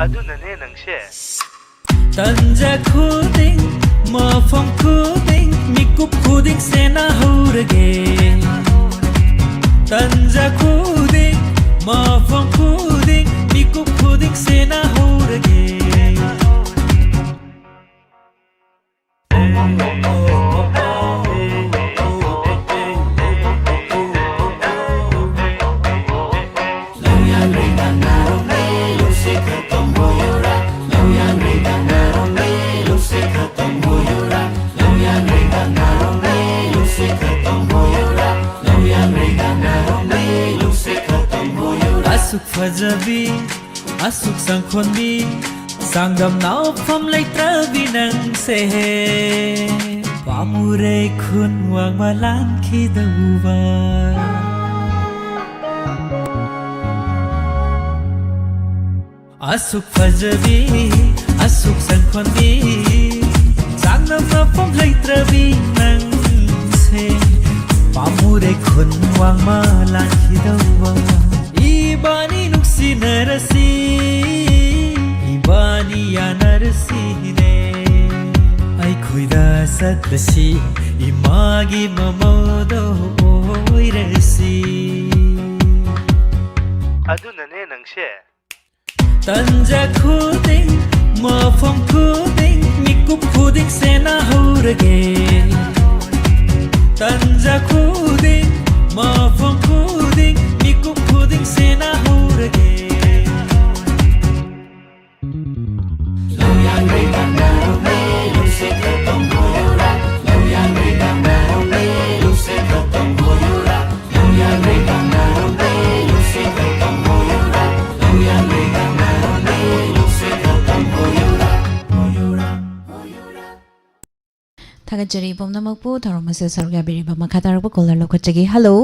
ꯑꯗꯨꯅꯅꯦ ꯅꯪꯁꯦ꯫ ꯇꯟꯖꯥ ꯈꯨꯗꯤꯡ, ꯃꯐꯝ ꯈꯨꯗꯤꯡ, ꯃꯤꯀꯨꯞ ꯈꯨꯗꯤꯡ ꯁꯦꯟꯅꯍꯧꯔꯒꯦ꯫ ꯇꯟꯖꯥ ꯈꯨꯗꯤꯡ, ꯃꯐꯝ ꯈꯨꯗꯤꯡ, ꯃꯤꯀꯨꯞ ꯈꯨꯗꯤꯡ ꯁꯦꯟꯅꯍꯧꯔꯒꯦ꯫ ꯑꯁꯨꯛ ꯐꯖꯕꯤ, ꯑꯁꯨꯛ ꯆꯪꯈꯣꯟꯕꯤ, ꯆꯥꯡꯗꯝꯅꯐꯝ ꯂꯩꯇ꯭ꯔꯕꯤ ꯅꯪꯁꯦ, ꯄꯥꯝꯃꯨꯔꯦ ꯈꯨꯟ ꯋꯥꯡꯃ ꯂꯥꯟꯈꯤꯗꯧꯕ꯫ ꯑꯁꯨꯛ ꯐꯖꯕꯤ, ꯑꯁꯨꯛ ꯁꯪꯈꯣꯟꯕꯤ, ꯆꯥꯡꯗꯝꯅꯐꯝ ꯂꯩꯇ꯭ꯔꯕꯤ ꯅꯪꯁꯦ, ꯄꯥꯝꯃꯨꯔꯦ ꯈꯨꯟ ꯋꯥꯡꯃ ꯂꯥꯟꯈꯤꯗꯧꯕ꯫ ꯏꯕꯥꯅꯤ ꯅꯨꯡꯁꯤꯅꯔꯁꯤ, ꯏꯕꯥꯅꯤ ꯌꯥꯅꯔꯁꯤꯅꯦ꯫ ꯑꯩꯈꯣꯏꯗ ꯆꯠꯂꯁꯤ, ꯏꯃꯥꯒꯤ ꯃꯃꯧꯗꯣ ꯑꯣꯏꯔꯁꯤ꯫ ꯑꯗꯨꯅꯅꯦ ꯅꯪꯁꯦ꯫ ꯇꯟꯖꯥ ꯈꯨꯗꯤꯡ, ꯃꯐꯝ ꯈꯨꯗꯤꯡ, ꯃꯤꯀꯨꯞ ꯈꯨꯗꯤꯡ ꯁꯦꯟꯅꯍꯧꯔꯒꯦ꯫ ꯇꯟꯖꯥ ꯈꯨꯗꯤꯡ, ꯃꯐꯝ ꯈꯨꯗꯤꯡ, ꯃꯤꯀꯨꯞ ꯈꯨꯗꯤꯡ ꯁꯦꯟꯅꯍꯧꯔꯒꯦ꯫ ꯊꯥꯒꯠꯆꯔꯤ ꯄꯨꯝꯅꯃꯛꯄꯨ꯫ ꯊꯧꯔꯝ ꯑꯁꯤꯗ ꯁꯔꯨꯛ ꯌꯥꯕꯤꯔꯤꯕ ꯃꯈꯥ ꯇꯥꯔꯛꯄ caller ꯂꯧꯈꯠꯆꯒꯦ꯫ Hello꯫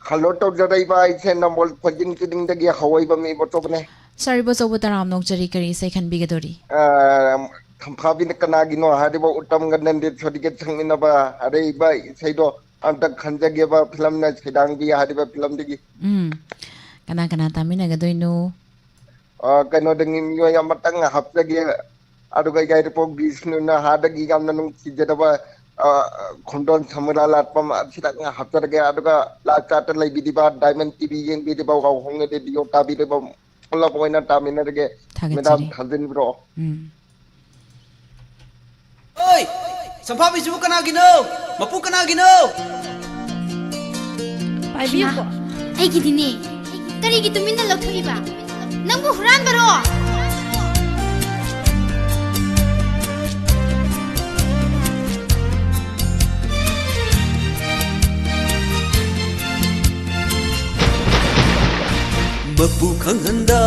Hello ꯇꯧꯖꯔꯛꯏꯕ ꯑꯩꯁꯦ ꯅꯝꯕꯣꯜ ꯈꯣꯏꯖꯤꯟ ꯀꯤꯅꯤꯡꯗꯒꯤ ꯍꯧꯏꯕ ꯃꯤ ꯕꯣꯇꯣꯞꯅꯦ꯫ Sir ꯏꯕꯣꯆꯧꯕꯨ ꯇꯔꯥꯝꯅ ꯑꯣꯛꯆꯔꯤ꯫ ꯀꯔꯤ ꯏꯁꯩ ꯈꯟꯕꯤꯒꯗꯧꯔꯤ? ꯑ, ꯊꯝꯐꯥꯕꯤꯅ ꯀꯅꯥꯒꯤꯅꯣ ꯍꯥꯏꯔꯤꯕ ꯎꯇꯝꯒ ꯅꯟꯗꯦꯁꯣꯔꯤꯒ ꯁꯛꯃꯤꯟꯅꯕ ꯑꯔꯩꯕ ꯏꯁꯩꯗꯣ ꯑꯝꯇ ꯈꯟꯖꯒꯦꯕ, ꯐꯤꯂꯝꯅ ꯁꯩꯗꯥꯡꯕꯤ ꯍꯥꯏꯔꯤꯕ ꯐꯤꯂꯝꯗꯒꯤ꯫ ꯎꯝ꯫ ꯀꯅꯥ ꯀꯅꯥ ꯇꯥꯃꯤꯟꯅꯒꯗꯣꯏꯅꯣ? ꯑ, ꯀꯩꯅꯣꯗꯒꯤ ꯃꯤꯑꯣꯏ ꯑꯃꯇꯪ ꯍꯥꯞꯆꯒꯦ, ꯑꯗꯨꯒ ꯌꯥꯏꯔꯤꯄꯣꯛ ꯕꯤꯁꯅꯨꯅ ꯍꯥꯟꯅꯗꯒꯤ ꯌꯥꯝꯅ ꯅꯨꯡꯁꯤꯖꯔꯕ, ꯑ, ꯈꯣꯟꯗꯣꯟ ꯁꯃꯨꯔꯥ ꯂꯥꯠꯄꯝ ꯑꯁꯤꯗꯪ ꯍꯥꯞꯆꯔꯒꯦ꯫ ꯑꯗꯨꯒ ꯂꯥꯛ ꯆꯥꯠꯇ ꯂꯩꯕꯤꯔꯤꯕ, Diamond TV ꯌꯦꯡꯕꯤꯔꯤꯕ, ꯋꯥꯍꯣꯡ ꯔꯦꯗꯤꯑꯣ ꯇꯥꯕꯤꯔꯤꯕ ꯄꯨꯂꯞ ꯑꯣꯏꯅ ꯇꯥꯃꯤꯟꯅꯔꯒꯦ꯫ ꯊꯥꯒꯠꯆꯔꯤ꯫ ꯃꯦꯗꯥꯝ ꯊꯥꯖꯤꯟꯕꯤꯔꯛꯑꯣ꯫ ꯎꯝ꯫ ꯑꯣꯏ! ꯁꯝꯐꯥꯕꯤꯁꯤꯕꯨ ꯀꯅꯥꯒꯤꯅꯣ? ꯃꯄꯨ ꯀꯅꯥꯒꯤꯅꯣ? ꯄꯥꯏꯕꯤꯌꯨꯀꯣ꯫ ꯑꯩꯒꯤꯗꯤꯅꯦ꯫ ꯀꯔꯤꯒꯤ ꯇꯨꯃꯤꯟꯅ ꯂꯧꯊꯣꯛꯏꯕ? ꯅꯪꯕꯨ ꯍꯨꯔꯥꯟꯕꯔꯣ? ꯃꯄꯨ ꯈꯪꯍꯟꯗ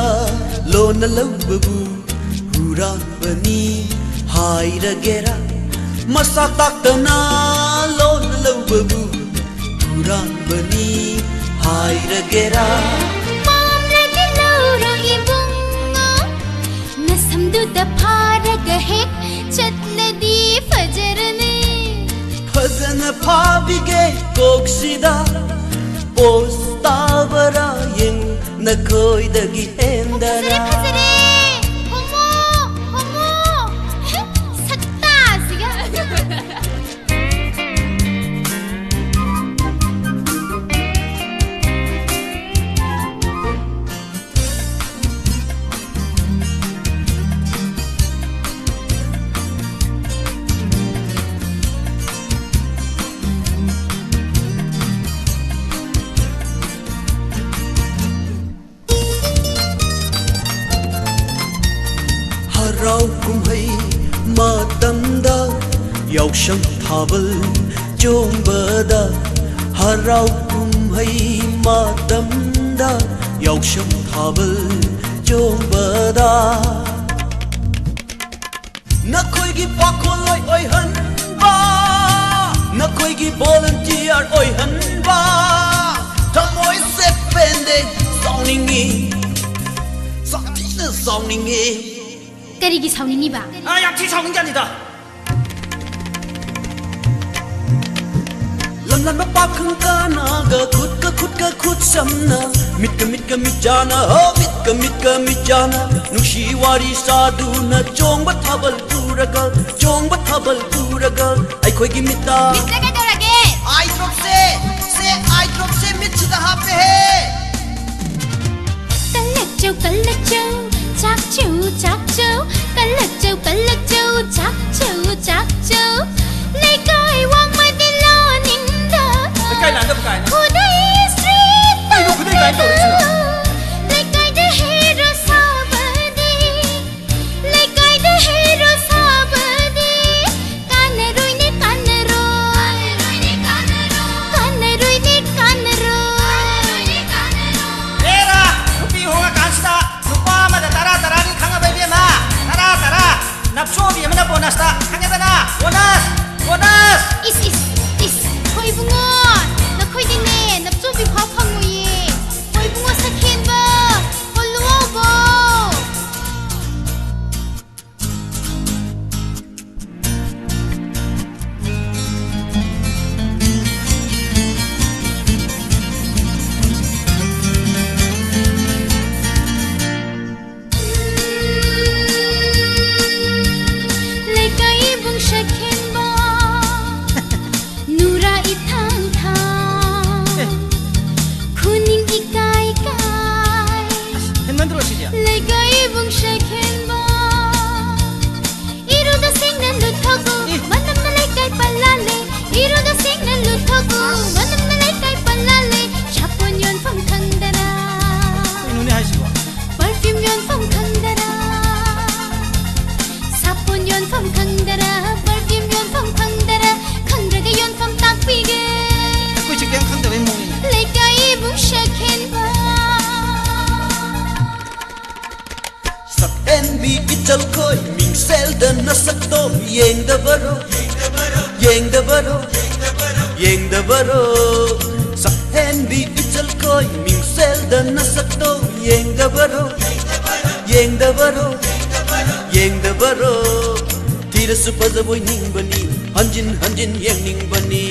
ꯂꯣꯟꯅ ꯂꯧꯕꯕꯨ ꯍꯨꯔꯥꯟꯕꯅꯤ ꯍꯥꯏꯔꯒꯦꯔꯥ, ꯃꯁꯥ ꯇꯥꯛꯇꯅ ꯂꯣꯟ ꯂꯧꯕꯕꯨ ꯍꯨꯔꯥꯟꯕꯅꯤ ꯍꯥꯏꯔꯒꯦꯔꯥ? ꯄꯥꯝꯂꯗꯤ ꯂꯧꯔꯣ ꯏꯕꯨꯡꯉꯣ, ꯅꯁꯝꯗꯨꯗ ꯐꯥꯔꯒ ꯍꯦꯛ ꯆꯠꯂꯗꯤ ꯐꯖꯔꯅꯤ꯫ ꯐꯖꯅ ꯐꯥꯕꯤꯒꯦ ꯀꯣꯛꯁꯤꯗ, ꯄꯣꯁ ꯇꯥꯕꯔꯥ ꯌꯦꯡ ꯅꯈꯣꯏꯗꯒꯤ ꯍꯦꯟꯗꯅ꯫ ꯐꯖꯔꯦ, ꯐꯖꯔꯦ꯫ ꯍꯣꯃꯣ, ꯍꯣꯃꯣ꯫ ꯁꯛꯇꯥꯁꯤꯒ꯫ ꯍꯔꯥꯎ ꯀꯨꯝꯍꯩ ꯃꯇꯝꯗ ꯌꯥꯎꯁꯪ ꯊꯥꯕꯜ ꯆꯣꯡꯕꯗ, ꯍꯔꯥꯎ ꯀꯨꯝꯍꯩ ꯃꯇꯝꯗ ꯌꯥꯎꯁꯪ ꯊꯥꯕꯜ ꯆꯣꯡꯕꯗ, ꯅꯈꯣꯏꯒꯤ ꯄꯥꯈꯣꯜꯂꯣꯏ ꯑꯣꯏꯍꯟꯕ, ꯅꯈꯣꯏꯒꯤ ꯚꯣꯂꯟꯇꯤꯌꯔ ꯑꯣꯏꯍꯟꯕ, ꯊꯃꯣꯏꯁꯦ ꯄꯦꯟꯗꯦ, ꯁꯥꯎꯅꯤꯡꯉꯤ, ꯁꯥꯊꯤꯅ ꯁꯥꯎꯅꯤꯡꯉꯤ꯫ ꯀꯔꯤꯒꯤ ꯁꯥꯎꯅꯤꯡꯉꯤꯕ? ꯑꯥ, ꯌꯥꯝ ꯊꯤ ꯁꯥꯎꯅꯤꯡꯖꯥꯠꯅꯤꯗ꯫ ꯂꯝꯂꯥꯟꯕ ꯄꯥꯈꯪ ꯀꯅꯥꯒ ꯈꯨꯠꯀ ꯈꯨꯠꯀ ꯈꯨꯠ ꯁꯝꯅ, ꯃꯤꯠꯀ ꯃꯤꯠꯀ ꯃꯤꯠ ꯆꯥꯅ, ꯍꯣ, ꯃꯤꯠꯀ ꯃꯤꯠꯀ ꯃꯤꯠ ꯆꯥꯅ, ꯅꯨꯡꯁꯤ ꯋꯥꯔꯤ ꯁꯥꯗꯨꯅ ꯆꯣꯡꯕ ꯊꯥꯕꯜ ꯄꯨꯔꯒ, ꯆꯣꯡꯕ ꯊꯥꯕꯜ ꯄꯨꯔꯒ, ꯑꯩꯈꯣꯏꯒꯤ ꯃꯤꯠꯇ꯫ ꯃꯤꯠꯇ ꯀꯩꯗꯧꯔꯒꯦ? ꯑꯥꯏ ꯗ꯭ꯔꯣꯞꯁꯦ, ꯁꯦ ꯑꯥꯏ ꯗ꯭ꯔꯣꯞꯁꯦ ꯃꯤꯠꯁꯤꯗ ꯍꯥꯞꯄꯦꯍꯦ꯫ ꯀꯜꯂꯛꯆꯧ, ꯀꯜꯂꯛꯆꯧ, ꯆꯥꯛꯆꯧ, ꯆꯥꯛꯆꯧ, ꯀꯜꯂꯛꯆꯧ, ꯀꯜꯂꯛꯆꯧ, ꯆꯥꯛꯆꯧ, ꯆꯥꯛꯆꯧ꯫ ꯂꯩꯀꯥꯏ ꯋꯥꯡꯃꯗꯤ ꯂꯥꯅꯤꯡꯗ꯫ ꯂꯩꯀꯥꯏ ꯂꯥꯟꯗꯕ ꯀꯥꯏꯅ꯫ ꯈꯨꯗꯩ ꯁ꯭ꯔꯤ ꯀꯩꯅꯣ ꯈꯨꯗꯩ ꯀꯥꯏꯅ ꯇꯧꯔꯤꯁꯤꯅ? ꯂꯩꯀꯥꯏꯗ ꯍꯦꯔꯣ ꯁꯥꯕꯗꯤ, ꯂꯩꯀꯥꯏꯗ ꯍꯦꯔꯣ ꯁꯥꯕꯗꯤ꯫ ꯀꯥꯟꯅꯔꯣꯏꯅꯦ, ꯀꯥꯟꯅꯔꯣꯏ꯫ ꯀꯥꯟꯅꯔꯣꯏꯅꯦ, ꯀꯥꯟꯅꯔꯣꯏ꯫ ꯀꯥꯟꯅꯔꯣꯏꯅꯦ, ꯀꯥꯟꯅꯔꯣꯏ꯫ ꯑꯦꯔꯥ, ꯅꯨꯄꯤ ꯍꯣꯡꯉꯀꯥꯟꯁꯤꯗ ꯅꯨꯄꯥ ꯑꯃꯗ ꯇꯔꯥ ꯇꯔꯥꯗꯤ ꯈꯪꯉꯕ ꯏꯕꯦꯝꯃ? ꯏꯆꯜꯈꯣꯏ ꯃꯤꯡꯁꯦꯜꯗ ꯅꯁꯛꯇꯣ ꯌꯦꯡꯗꯕꯔꯣ? ꯌꯦꯡꯗꯕꯔꯣ? ꯌꯦꯡꯗꯕꯔꯣ? ꯁꯛꯍꯦꯟꯕꯤ ꯏꯆꯜꯈꯣꯏ ꯃꯤꯡꯁꯦꯜꯗ ꯅꯁꯛꯇꯣ ꯌꯦꯡꯗꯕꯔꯣ? ꯌꯦꯡꯗꯕꯔꯣ? ꯌꯦꯡꯗꯕꯔꯣ? ꯊꯤꯔꯁꯨ ꯐꯖꯕꯣꯏ ꯅꯤꯡꯕꯅꯤ, ꯍꯟꯖꯤꯟ ꯍꯟꯖꯤꯟ ꯌꯦꯡꯅꯤꯡꯕꯅꯤ꯫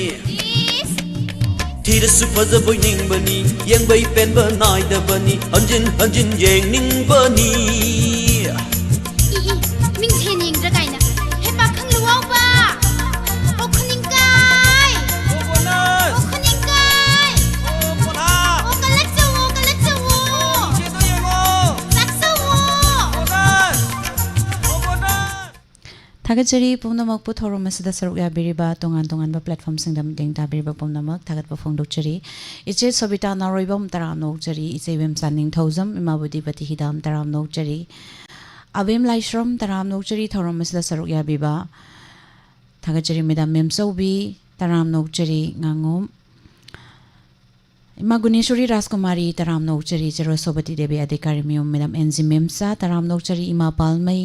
ꯊꯤꯔꯁꯨ ꯐꯖꯕꯣꯏ ꯅꯤꯡꯕꯅꯤ, ꯌꯦꯡꯕꯩ ꯄꯦꯟꯕ ꯅꯥꯏꯗꯕꯅꯤ, ꯍꯟꯖꯤꯟ ꯍꯟꯖꯤꯟ ꯌꯦꯡꯅꯤꯡꯕꯅꯤ꯫ ꯏ, ꯏ, ꯃꯤꯡꯁꯦꯟ ꯌꯦꯡꯗ꯭ꯔꯥ ꯀꯥꯏꯅ꯫ ꯍꯦ ꯄꯥꯈꯪ ꯂꯨꯋꯥꯎꯕ! ꯑꯣ ꯈꯨꯅꯤꯡꯀꯥꯏ! ꯑꯣ ꯈꯨꯅꯤꯡꯀꯥꯏ! ꯑꯣ ꯀꯜꯂꯛꯆꯧꯋꯣ, ꯀꯜꯂꯛꯆꯧꯋꯣ! ꯆꯥꯛꯆꯧꯋꯣ! ꯊꯥꯒꯠꯆꯔꯤ ꯄꯨꯝꯅꯃꯛꯄꯨ ꯊꯧꯔꯝ ꯑꯁꯤꯗ ꯁꯔꯨꯛ ꯌꯥꯕꯤꯔꯤꯕ, ꯇꯣꯉꯥꯟ ꯇꯣꯉꯥꯟꯕ platformꯁꯤꯡꯗ ꯃꯤꯠꯌꯦꯡ ꯇꯥꯕꯤꯔꯤꯕ ꯄꯨꯝꯅꯃꯛ ꯊꯥꯒꯠꯄ ꯐꯣꯡꯗꯣꯛꯆꯔꯤ꯫ ꯏꯆꯦ ꯁꯣꯕꯤꯇꯥ ꯅꯥꯎꯔꯣꯏꯕꯝ ꯇꯔꯥꯝꯅ ꯑꯣꯛꯆꯔꯤ, ꯏꯆꯦ ꯏꯕꯦꯝꯆꯥ ꯅꯤꯡꯊꯧꯖꯝ, ꯏꯃꯥ ꯕꯨꯙꯤꯄꯇꯤ ꯍꯤꯗꯥꯝ ꯇꯔꯥꯝꯅ ꯑꯣꯛꯆꯔꯤ꯫ ꯑꯕꯦꯝ ꯂꯥꯏꯁ꯭ꯔꯝ ꯇꯔꯥꯝꯅ ꯑꯣꯛꯆꯔꯤ ꯊꯧꯔꯝ ꯑꯁꯤꯗ ꯁꯔꯨꯛ ꯌꯥꯕꯤꯕ꯫ ꯊꯥꯒꯠꯆꯔꯤ ꯃꯦꯗꯥꯝ ꯃꯦꯝꯆꯧꯕꯤ ꯇꯔꯥꯝꯅ ꯑꯣꯛꯆꯔꯤ ꯉꯥꯉꯣꯝ꯫ ꯏꯃꯥ ꯒꯨꯅꯦꯁꯣꯔꯤ ꯔꯥꯖꯀꯨꯃꯥꯔꯤ ꯇꯔꯥꯝꯅ ꯑꯣꯛꯆꯔꯤ, ꯆꯦꯔꯣꯁꯣꯕꯇꯤ ꯗꯦꯕꯤ ꯑꯙꯤꯀꯥꯔꯤ ꯃꯌꯨꯝ ꯃꯦꯗꯥꯝ ꯑꯦꯟ ꯖꯤ ꯃꯦꯝꯆꯥ ꯇꯔꯥꯝꯅ ꯑꯣꯛꯆꯔꯤ, ꯏꯃꯥ ꯄꯥꯜꯃꯩ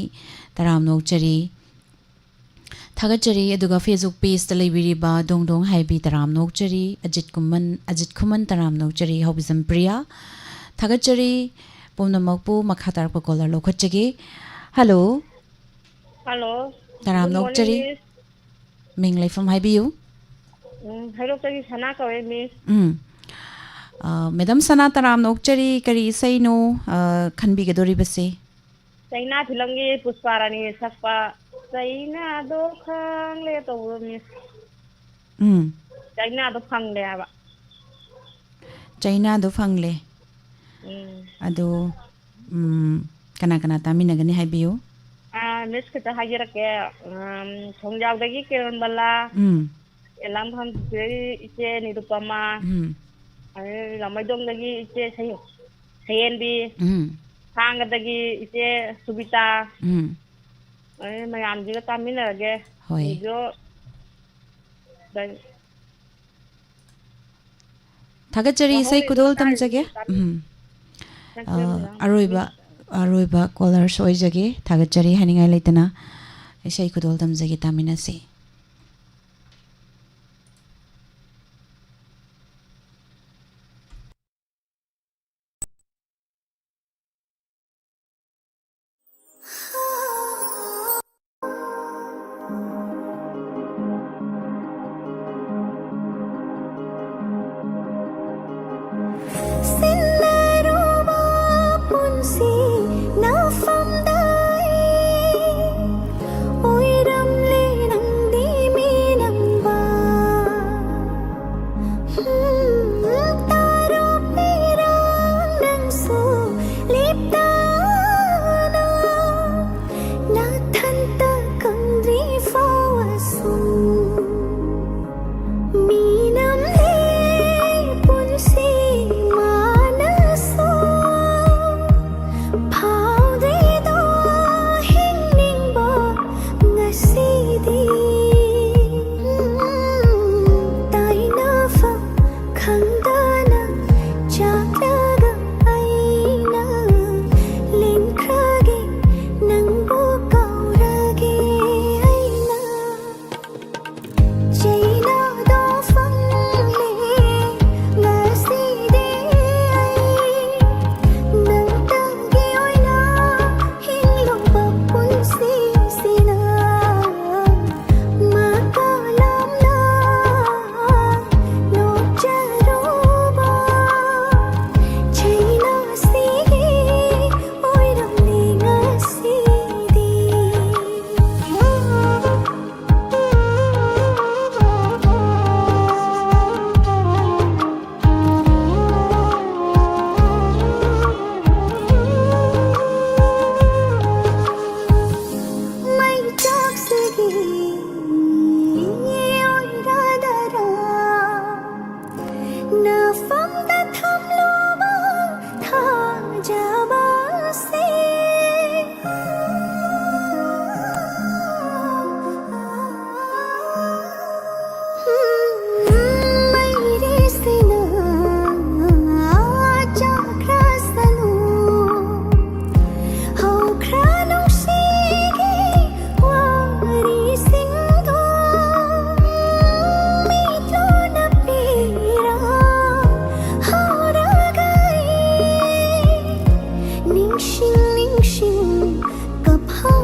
ꯇꯔꯥꯝꯅ ꯑꯣꯛꯆꯔꯤ꯫ ꯊꯥꯒꯠꯆꯔꯤ꯫ ꯑꯗꯨꯒ Facebook pageꯇ ꯂꯩꯕꯤꯔꯤꯕ ꯗꯣꯡ ꯗꯣꯡ ꯍꯥꯏꯕꯤ ꯇꯔꯥꯝꯅ ꯑꯣꯛꯆꯔꯤ, ꯑꯖꯤꯠ ꯀꯨꯃꯟ, ꯑꯖꯤꯠ ꯈꯨꯃꯟ ꯇꯔꯥꯝꯅ ꯑꯣꯛꯆꯔꯤ, ꯍꯧꯕꯤꯖꯝ ꯄ꯭ꯔꯤꯌꯥ꯫ ꯊꯥꯒꯠꯆꯔꯤ꯫ ꯄꯨꯝꯅꯃꯛꯄꯨ ꯃꯈꯥ ꯇꯥꯔꯛꯄ caller ꯂꯧꯈꯠꯆꯒꯦ꯫ Hello꯫ Hello꯫ ꯇꯔꯥꯝꯅ Good morning, ꯑꯣꯛꯆꯔꯤ꯫ Miss꯫ ꯃꯤꯡ ꯂꯩꯐꯝ ꯍꯥꯏꯕꯤꯌꯨ꯫ ꯎꯝ, ꯍꯩꯔꯣꯛꯇꯒꯤ ꯁꯅꯥ ꯀꯧꯋꯦ, Miss꯫ ꯎꯝ꯫ ꯑ, Madam ꯁꯅꯥ ꯇꯔꯥꯝꯅ ꯑꯣꯛꯆꯔꯤ, ꯀꯔꯤ ꯏꯁꯩꯅꯣ, ꯑ, ꯈꯟꯕꯤꯒꯗꯧꯔꯤꯕꯁꯦ? ꯆꯩꯅꯥ filmꯒꯤ ꯄꯨꯁꯄꯥ ꯔꯥꯅꯤ ꯁꯛꯄ ꯆꯩꯅꯥꯗꯣ ꯈꯪꯂꯦ ꯇꯧꯕꯗꯣ, Miss꯫ ꯎꯝ꯫ ꯆꯩꯅꯥꯗꯣ ꯐꯪꯂꯦ ꯍꯥꯏꯕ꯫ ꯆꯩꯅꯥꯗꯣ ꯐꯪꯂꯦ꯫ ꯎꯝ꯫ ꯑꯗꯣ, ꯎꯝ, ꯀꯅꯥ ꯀꯅꯥ ꯇꯥꯃꯤꯟꯅꯒꯅꯤ ꯍꯥꯏꯕꯤꯌꯨ꯫ ꯑꯥ, Miss ꯈꯤꯇ ꯍꯥꯏꯖꯔꯛꯀꯦ꯫ ꯎꯝ, ꯊꯣꯡꯖꯥꯎꯗꯒꯤ ꯀꯤꯔꯣꯟꯕꯂꯥ, ꯎꯝ꯫ ꯑꯦꯂꯥꯡꯐꯝꯗꯒꯤ ꯏꯆꯦ ꯅꯤꯔꯨꯄꯃꯥ, ꯎꯝ꯫ ꯑꯗꯩ ꯂꯥꯃꯩꯗꯣꯡꯗꯒꯤ ꯏꯆꯦ ꯁꯩ-, ꯁꯍꯦꯟꯕꯤ, ꯎꯝ꯫ ꯊꯥꯡꯒꯗꯒꯤ ꯏꯆꯦ ꯁꯨꯕꯤꯇꯥ, ꯎꯝ꯫ ꯑꯗꯩ ꯃꯌꯥꯝꯁꯤꯒ ꯇꯥꯃꯤꯟꯅꯔꯒꯦ꯫ ꯍꯣꯏ꯫ ꯑꯩꯁꯨ ꯗ-, ꯊꯥꯒꯠꯆꯔꯤ, ꯏꯁꯩ ꯇꯥꯍꯧꯔꯤꯕ ꯈꯨꯗꯣꯜ ꯇꯝꯖꯒꯦ꯫ ꯇꯥꯔꯤꯕ ꯎꯝ꯫ ꯅꯪꯁꯨ ꯑ, ꯌꯥꯝ ꯑꯔꯣꯏꯕ, ꯑꯔꯣꯏꯕ callers ꯑꯣꯏꯖꯒꯦ꯫ ꯊꯥꯒꯠꯆꯔꯤ ꯍꯥꯏꯅꯤꯡꯉꯥꯏ ꯂꯩꯇꯅ꯫ ꯏꯁꯩ ꯈꯨꯗꯣꯜ ꯇꯝꯖꯒꯦ, ꯇꯥꯃꯤꯟꯅꯁꯤ꯫ ꯁꯤꯟꯅꯔꯨꯕ ꯄꯨꯟꯁꯤ ꯅꯐꯝꯗ ꯑꯩ ꯑꯣꯏꯔꯝꯂꯦ ꯅꯪꯗꯤ꯫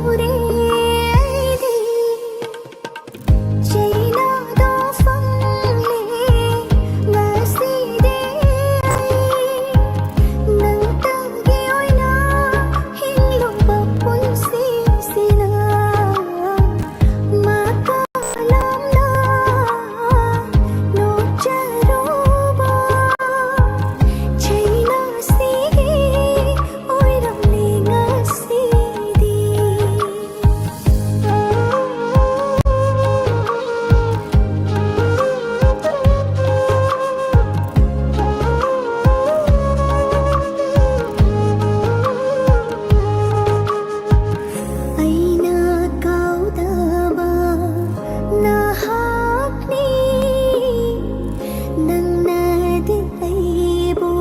ꯎꯔꯦ ꯑꯩꯗꯤ ꯆꯩꯅꯥꯗꯣ ꯐꯪꯂꯦ ꯉꯁꯤꯗꯤ ꯑꯩ ꯅꯪꯇꯒꯤ ꯑꯣꯏꯅ ꯍꯤꯡꯂꯨꯕ ꯄꯨꯟꯁꯤꯁꯤꯅ ꯃꯀꯥ ꯂꯥꯝꯅ ꯅꯣꯛꯆꯔꯨꯕ ꯆꯩꯅꯥꯁꯤꯒꯤ ꯑꯣꯏꯔꯝꯂꯦ ꯉꯁꯤꯗꯤ꯫ ꯑꯩꯅ ꯀꯥꯎꯗꯕ ꯅꯍꯥꯛꯅꯤ, ꯅꯪꯅꯗꯤ ꯑꯩꯕꯨ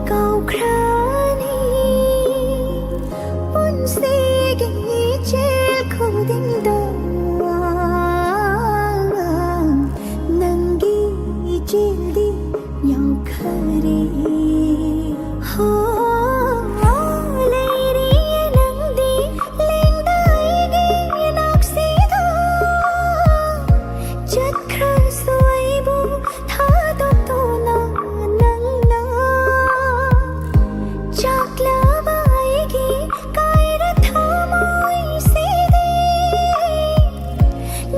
ꯀꯥꯎꯈ꯭ꯔꯅꯤ꯫ ꯄꯨꯟꯁꯤꯒꯤ ꯏꯆꯦꯜ ꯈꯨꯗꯤꯡꯗ ꯅꯪꯒꯤ ꯏꯆꯦꯜꯗꯤ ꯌꯥꯎꯈ꯭ꯔꯦ꯫ ꯍꯣ, ꯂꯩꯔꯤꯌꯦ ꯅꯪꯗꯤ ꯂꯦꯡꯗ ꯑꯩꯒꯤ ꯅꯣꯛꯁꯤꯗ꯫ ꯆꯠꯈ꯭ꯔꯁꯨ ꯑꯩꯕꯨ ꯊꯥꯗꯣꯛꯇꯨꯅ ꯅꯪꯅ ꯆꯥꯛꯂꯕ ꯑꯩꯒꯤ ꯀꯥꯏꯔ ꯊꯃꯣꯏꯁꯤꯗꯤ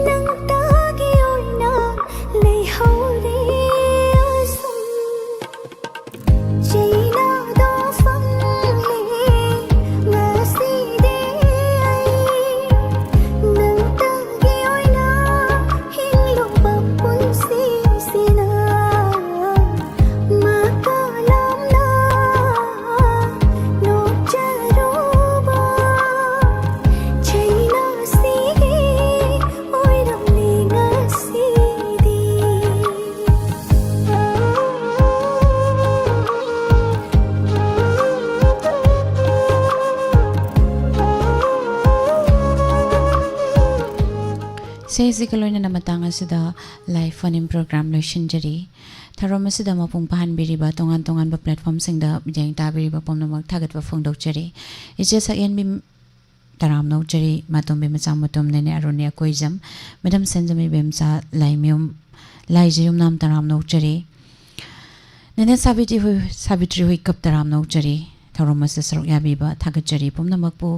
ꯅꯪꯇꯒꯤ ꯑꯣꯏꯅ ꯂꯩꯍꯧꯔꯦ ꯑꯁꯨꯝ꯫ ꯆꯩꯅꯥꯗꯣ ꯐꯪꯂꯦ ꯉꯁꯤꯗꯤ ꯑꯩ ꯅꯪꯇꯒꯤ ꯑꯣꯏꯅ ꯍꯤꯡꯂꯨꯕ ꯄꯨꯟꯁꯤꯁꯤꯅ ꯃꯀꯥ ꯂꯥꯝꯅ ꯅꯣꯛꯆꯔꯨꯕ ꯆꯩꯅꯥꯁꯤꯒꯤ ꯑꯣꯏꯔꯝꯂꯦ ꯉꯁꯤꯗꯤ꯫ ꯏꯁꯩꯁꯤꯒ ꯂꯣꯏꯅꯅ ꯃꯇꯥꯡ ꯑꯁꯤꯗ live phone in program ꯂꯣꯏꯁꯤꯟꯖꯔꯤ꯫ ꯊꯧꯔꯝ ꯑꯁꯤꯗ ꯃꯄꯨꯡ ꯐꯥꯍꯟꯕꯤꯔꯤꯕ ꯇꯣꯉꯥꯟ ꯇꯣꯉꯥꯟꯕ platformꯁꯤꯡꯗ ꯃꯤꯠꯌꯦꯡ ꯇꯥꯕꯤꯔꯤꯕ ꯄꯨꯝꯅꯃꯛ ꯊꯥꯒꯠꯄ ꯐꯣꯡꯗꯣꯛꯆꯔꯤ꯫ ꯏꯆꯦ ꯁꯛꯍꯦꯟꯕꯤ ꯇꯔꯥꯝꯅ ꯑꯣꯛꯆꯔꯤ꯫ ꯃꯇꯣꯝꯕꯤ ꯃꯆꯥ ꯃꯇꯣꯝ ꯅꯦꯅꯦ ꯑꯔꯨꯅꯤ ꯑꯀꯣꯏꯖꯝ, ꯃꯦꯗꯥꯝ ꯁꯦꯟꯖꯝ ꯏꯕꯦꯝꯆꯥ ꯂꯥꯏꯃꯌꯨꯝ, ꯂꯥꯏꯖꯌꯨꯝꯅꯥꯝ ꯇꯔꯥꯝꯅ ꯑꯣꯛꯆꯔꯤ꯫ ꯅꯦꯅꯦ ꯁꯥꯕꯤꯇ꯭ꯔꯤ ꯍꯨꯏ-, ꯁꯥꯕꯤꯇ꯭ꯔꯤ ꯍꯨꯏꯀꯞ ꯇꯔꯥꯝꯅ ꯑꯣꯛꯆꯔꯤ꯫ ꯊꯧꯔꯝ ꯑꯁꯤꯗ ꯁꯔꯨꯛ ꯌꯥꯕꯤꯕ ꯊꯥꯒꯠꯆꯔꯤ ꯄꯨꯝꯅꯃꯛꯄꯨ꯫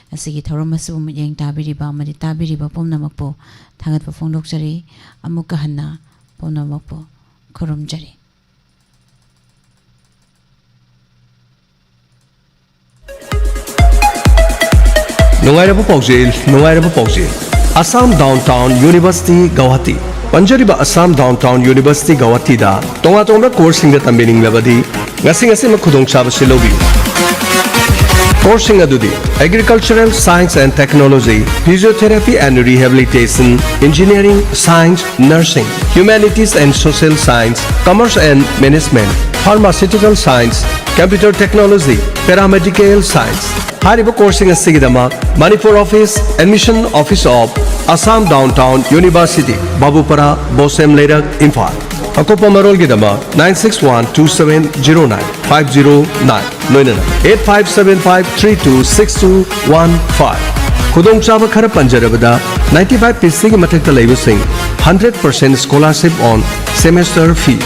ꯉꯁꯤꯒꯤ ꯊꯧꯔꯝ ꯑꯁꯤꯕꯨ ꯃꯤꯠꯌꯦꯡ ꯇꯥꯕꯤꯔꯤꯕ ꯑꯃꯗꯤ ꯇꯥꯕꯤꯔꯤꯕ ꯄꯨꯝꯅꯃꯛꯄꯨ ꯊꯥꯒꯠꯄ ꯐꯣꯡꯗꯣꯛꯆꯔꯤ꯫ ꯑꯃꯨꯛꯀ ꯍꯟꯅ ꯄꯨꯝꯅꯃꯛꯄꯨ ꯈꯨꯔꯨꯝꯖꯔꯤ꯫ ꯅꯨꯡꯉꯥꯏꯔꯕ ꯄꯥꯎꯖꯦꯜ, ꯅꯨꯡꯉꯥꯏꯔꯕ ꯄꯥꯎꯖꯦꯜ꯫ Assam Downtown University Guwahati꯫ ꯄꯟꯖꯔꯤꯕ Assam Downtown University Guwahatiꯗ ꯇꯣꯉꯥꯟ ꯇꯣꯉꯥꯟꯕ courseꯁꯤꯡꯗ ꯇꯝꯕꯤꯅꯤꯡꯂꯕꯗꯤ ꯉꯁꯤ ꯉꯁꯤꯃꯛ ꯈꯨꯗꯣꯡꯆꯥꯕꯁꯤ ꯂꯧꯕꯤꯌꯨ꯫ Courseꯁꯤꯡ ꯑꯗꯨꯗꯤ Agricultural Science and Technology, Physiotherapy and Rehabilitation, Engineering, Science, Nursing, Humanities and Social Science, Commerce and Management, Pharmaceutical Science, Computer Technology, Paramedical Science꯫ ꯍꯥꯏꯔꯤꯕ courseꯁꯤꯡ ꯑꯁꯤꯒꯤꯗꯃꯛ Manipur Office, Admission Office of Assam Downtown University, ꯕꯥꯕꯨꯄꯥꯔꯥ, ꯕꯣꯁꯦꯝ ꯂꯩꯔꯛ, ꯏꯝꯐꯥꯜ꯫ ꯑꯀꯨꯞꯄ ꯃꯔꯣꯜꯒꯤꯗꯃꯛ nine six one two seven zero nine five zero nine, ꯂꯣꯏꯅꯅ eight five seven five three two six two one five꯫ ꯈꯨꯗꯣꯡꯆꯥꯕ ꯈꯔ ꯄꯟꯖꯔꯕꯗ, ninety five percentꯀꯤ ꯃꯊꯛꯇ ꯂꯩꯕꯁꯤꯡ hundred percent scholarship on semester fee,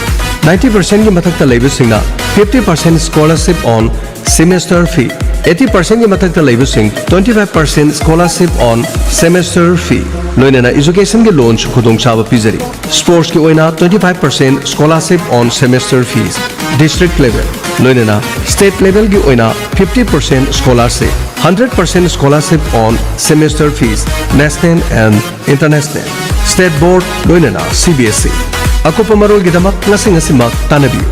ninety percentꯀꯤ ꯃꯊꯛꯇ ꯂꯩꯕꯁꯤꯡꯅ fifty percent scholarship on semester fee, eighty percentꯀꯤ ꯃꯊꯛꯇ ꯂꯩꯕꯁꯤꯡ twenty five percent scholarship on semester fee, ꯂꯣꯏꯅꯅ educationꯒꯤ loanꯁꯨ ꯈꯨꯗꯣꯡꯆꯥꯕ ꯄꯤꯖꯔꯤ꯫ Sportsꯀꯤ ꯑꯣꯏꯅ twenty five percent scholarship on semester fees, district level, ꯂꯣꯏꯅꯅ state levelꯒꯤ ꯑꯣꯏꯅ fifty percent scholarship, hundred percent scholarship on semester fees, national and international, state board, ꯂꯣꯏꯅꯅ C B S E꯫ ꯑꯀꯨꯞꯄ ꯃꯔꯣꯜꯒꯤꯗꯃꯛ ꯉꯁꯤ ꯉꯁꯤꯃꯛ ꯇꯥꯟꯅꯕꯤꯌꯨ꯫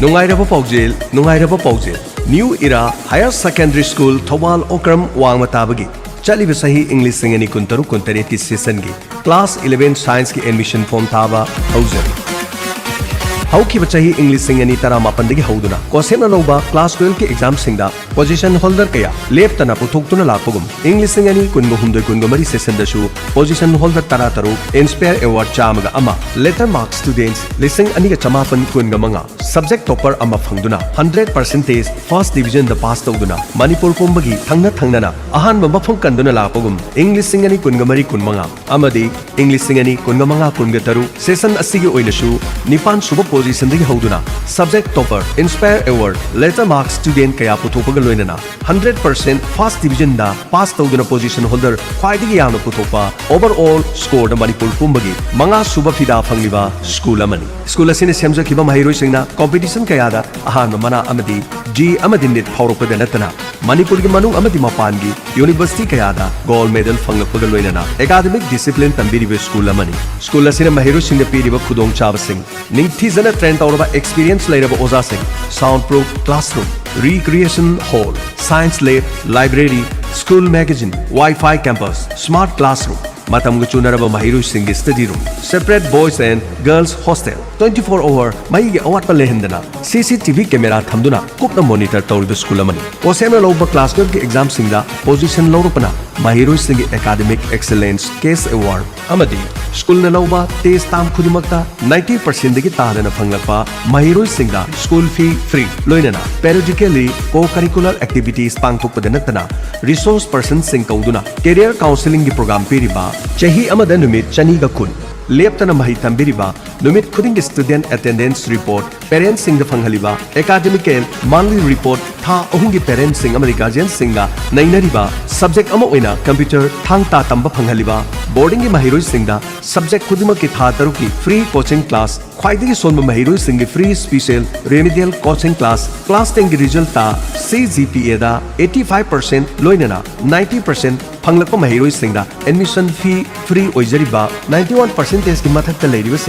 ꯅꯨꯡꯉꯥꯏꯔꯕ ꯄꯥꯎꯖꯦꯜ, ꯅꯨꯡꯉꯥꯏꯔꯕ ꯄꯥꯎꯖꯦꯜ꯫ New Era Higher Secondary School, Thoubal, Okram, ꯋꯥꯡꯃ ꯇꯥꯕꯒꯤ ꯆꯠꯂꯤꯕ ꯆꯍꯤ ꯏꯪ ꯂꯤꯁꯤꯡ ꯑꯅꯤ ꯀꯨꯟꯇꯔꯨꯛ ꯀꯨꯟꯇꯔꯦꯠꯀꯤ seasonꯒꯤ class eleven scienceꯀꯤ admission form ꯊꯥꯕ ꯍꯧꯖꯔꯤ꯫ ꯍꯧꯈꯤꯕ ꯆꯍꯤ ꯏꯪ ꯂꯤꯁꯤꯡ ꯑꯅꯤ ꯇꯔꯥꯃꯥꯄꯟꯗꯒꯤ ꯍꯧꯗꯨꯅ ꯀꯣꯁꯦꯞꯅ ꯂꯧꯕ class twelveꯀꯤ examꯁꯤꯡꯗ Position holder ꯀꯌꯥ ꯂꯦꯞꯇꯅ ꯄꯨꯊꯣꯛꯇꯨꯅ ꯂꯥꯛꯄꯒꯨꯝ, ꯏꯪ ꯂꯤꯁꯤꯡ ꯑꯅꯤ ꯀꯨꯟꯒ ꯍꯨꯝꯗꯣꯏ ꯀꯨꯟꯒ ꯃꯔꯤ session ꯗꯁꯨ position holder ꯇꯔꯥ ꯇꯔꯨꯛ, Inspire Award ꯆꯥꯝꯃꯒ ꯑꯃ, Letter Mark Students ꯂꯤꯁꯤꯡ ꯑꯅꯤꯒ ꯆꯃꯥꯄꯟ ꯀꯨꯟꯒ ꯃꯉꯥ, subject topper ꯑꯃ ꯐꯪꯗꯨꯅ hundred percentage first division ꯗ pass ꯇꯧꯗꯨꯅ ꯃꯅꯤꯄꯨꯔ ꯄꯨꯝꯕꯒꯤ ꯊꯪꯅ ꯊꯪꯅꯅ ꯑꯍꯥꯟꯕ ꯃꯐꯝ ꯀꯟꯗꯨꯅ ꯂꯥꯛꯄꯒꯨꯝ, ꯏꯪ ꯂꯤꯁꯤꯡ ꯑꯅꯤ ꯀꯨꯟꯒ ꯃꯔꯤ ꯀꯨꯟꯃꯉꯥ ꯑꯃꯗꯤ ꯏꯪ ꯂꯤꯁꯤꯡ ꯑꯅꯤ ꯀꯨꯟꯒ ꯃꯉꯥ ꯀꯨꯟꯒ ꯇꯔꯨꯛ session ꯑꯁꯤꯒꯤ ꯑꯣꯏꯅꯁꯨ ꯅꯤꯄꯥꯟ ꯁꯨꯕ position ꯗꯒꯤ ꯍꯧꯗꯨꯅ subject topper, Inspire Award, Letter Mark Student ꯀꯌꯥ ꯄꯨꯊꯣꯛꯄꯒ ꯂꯣꯏꯅꯅ hundred percent first division ꯗ pass ꯇꯧꯗꯨꯅ position holder ꯈ꯭ꯋꯥꯏꯗꯒꯤ ꯌꯥꯝꯅ ꯄꯨꯊꯣꯛꯄ, overall score ꯗ ꯃꯅꯤꯄꯨꯔ ꯄꯨꯝꯕꯒꯤ ꯃꯉꯥ ꯁꯨꯕ ꯐꯤꯗꯥ ꯐꯪꯂꯤꯕ school ꯑꯃꯅꯤ꯫ School ꯑꯁꯤꯅ ꯁꯦꯝꯖꯈꯤꯕ ꯃꯍꯩꯔꯣꯏꯁꯤꯡꯅ competition ꯀꯌꯥꯗ ꯑꯍꯥꯟꯕ ꯃꯅꯥ ꯑꯃꯗꯤ JEE ꯑꯃꯗꯤ NEET ꯐꯥꯎꯔꯛꯄꯗ ꯅꯠꯇꯅ ꯃꯅꯤꯄꯨꯔꯒꯤ ꯃꯅꯨꯡ ꯑꯃꯗꯤ ꯃꯄꯥꯟꯒꯤ university ꯀꯌꯥꯗ gold medal ꯐꯪꯂꯛꯄꯒ ꯂꯣꯏꯅꯅ academic discipline ꯇꯝꯕꯤꯔꯤꯕ school ꯑꯃꯅꯤ꯫ School ꯑꯁꯤꯅ ꯃꯍꯩꯔꯣꯏꯁꯤꯡꯗ ꯄꯤꯔꯤꯕ ꯈꯨꯗꯣꯡꯆꯥꯕꯁꯤꯡ: ꯅꯤꯡꯊꯤꯖꯅ train ꯇꯧꯔꯕ experience ꯂꯩꯔꯕ ꯑꯣꯖꯥꯁꯤꯡ, sound proof classroom, recreation hall, science lab, library, school magazine, Wi-Fi campus, smart classroom, ꯃꯇꯝꯒ ꯆꯨꯅꯔꯕ ꯃꯍꯩꯔꯣꯏꯁꯤꯡꯒꯤ study room, separate boys and girls hostel, twenty four hour ꯃꯩꯒꯤ ꯑꯋꯥꯠꯄ ꯂꯩꯍꯟꯗꯅ CCTV camera ꯊꯝꯗꯨꯅ ꯀꯨꯞꯅ monitor ꯇꯧꯔꯤꯕ school ꯑꯃꯅꯤ꯫ ꯀꯣꯁꯦꯝꯅ ꯂꯧꯕ class twelve ꯀꯤ exam ꯁꯤꯡꯗ position ꯂꯧꯔꯛꯄꯅ ꯃꯍꯩꯔꯣꯏꯁꯤꯡꯒꯤ academic excellence case award ꯑꯃꯗꯤ school ꯅ ꯂꯧꯕ test term ꯈꯨꯗꯤꯡꯃꯛꯇ ninety percent ꯗꯒꯤ ꯇꯥꯗꯅ ꯐꯪꯂꯛꯄ ꯃꯍꯩꯔꯣꯏꯁꯤꯡꯗ school fee free, ꯂꯣꯏꯅꯅ periodically co-curricular activities ꯄꯥꯡꯊꯣꯛꯄꯗ ꯅꯠꯇꯅ resource person ꯁꯤꯡ ꯀꯧꯗꯨꯅ career counselling ꯒꯤ program ꯄꯤꯔꯤꯕ, ꯆꯍꯤ ꯑꯃꯗ ꯅꯨꯃꯤꯠ ꯆꯅꯤꯒ ꯀꯨꯟ ꯂꯦꯞꯇꯅ ꯃꯍꯩ ꯇꯝꯕꯤꯔꯤꯕ, ꯅꯨꯃꯤꯠ ꯈꯨꯗꯤꯡꯒꯤ student attendance report parents ꯁꯤꯡꯗ ꯐꯪꯍꯜꯂꯤꯕ, academic and monthly report ꯊꯥ ꯑꯍꯨꯝꯒꯤ parents ꯁꯤꯡ ꯑꯃꯗꯤ guardian ꯁꯤꯡꯒ ꯅꯩꯅꯔꯤꯕ, subject ꯑꯃ ꯑꯣꯏꯅ computer ꯊꯥꯡ ꯇꯥ ꯇꯝꯕ ꯐꯪꯍꯜꯂꯤꯕ, boarding ꯒꯤ ꯃꯍꯩꯔꯣꯏꯁꯤꯡꯗ subject ꯈꯨꯗꯤꯡꯃꯛꯀꯤ ꯊꯥ ꯇꯔꯨꯛꯀꯤ free coaching class, ꯈ꯭ꯋꯥꯏꯗꯒꯤ ꯁꯣꯟꯕ ꯃꯍꯩꯔꯣꯏꯁꯤꯡꯒꯤ free special remedial coaching class, class ten ꯒꯤ result ꯇ CGPA ꯗ eighty five percent ꯂꯣꯏꯅꯅ ninety percent ꯐꯪꯂꯛꯄ ꯃꯍꯩꯔꯣꯏꯁꯤꯡꯗ admission fee free ꯑꯣꯏꯖꯔꯤꯕ, ninety one percentage ꯀꯤ ꯃꯊꯛꯇ ꯂꯩꯔꯤꯕꯁꯤꯡ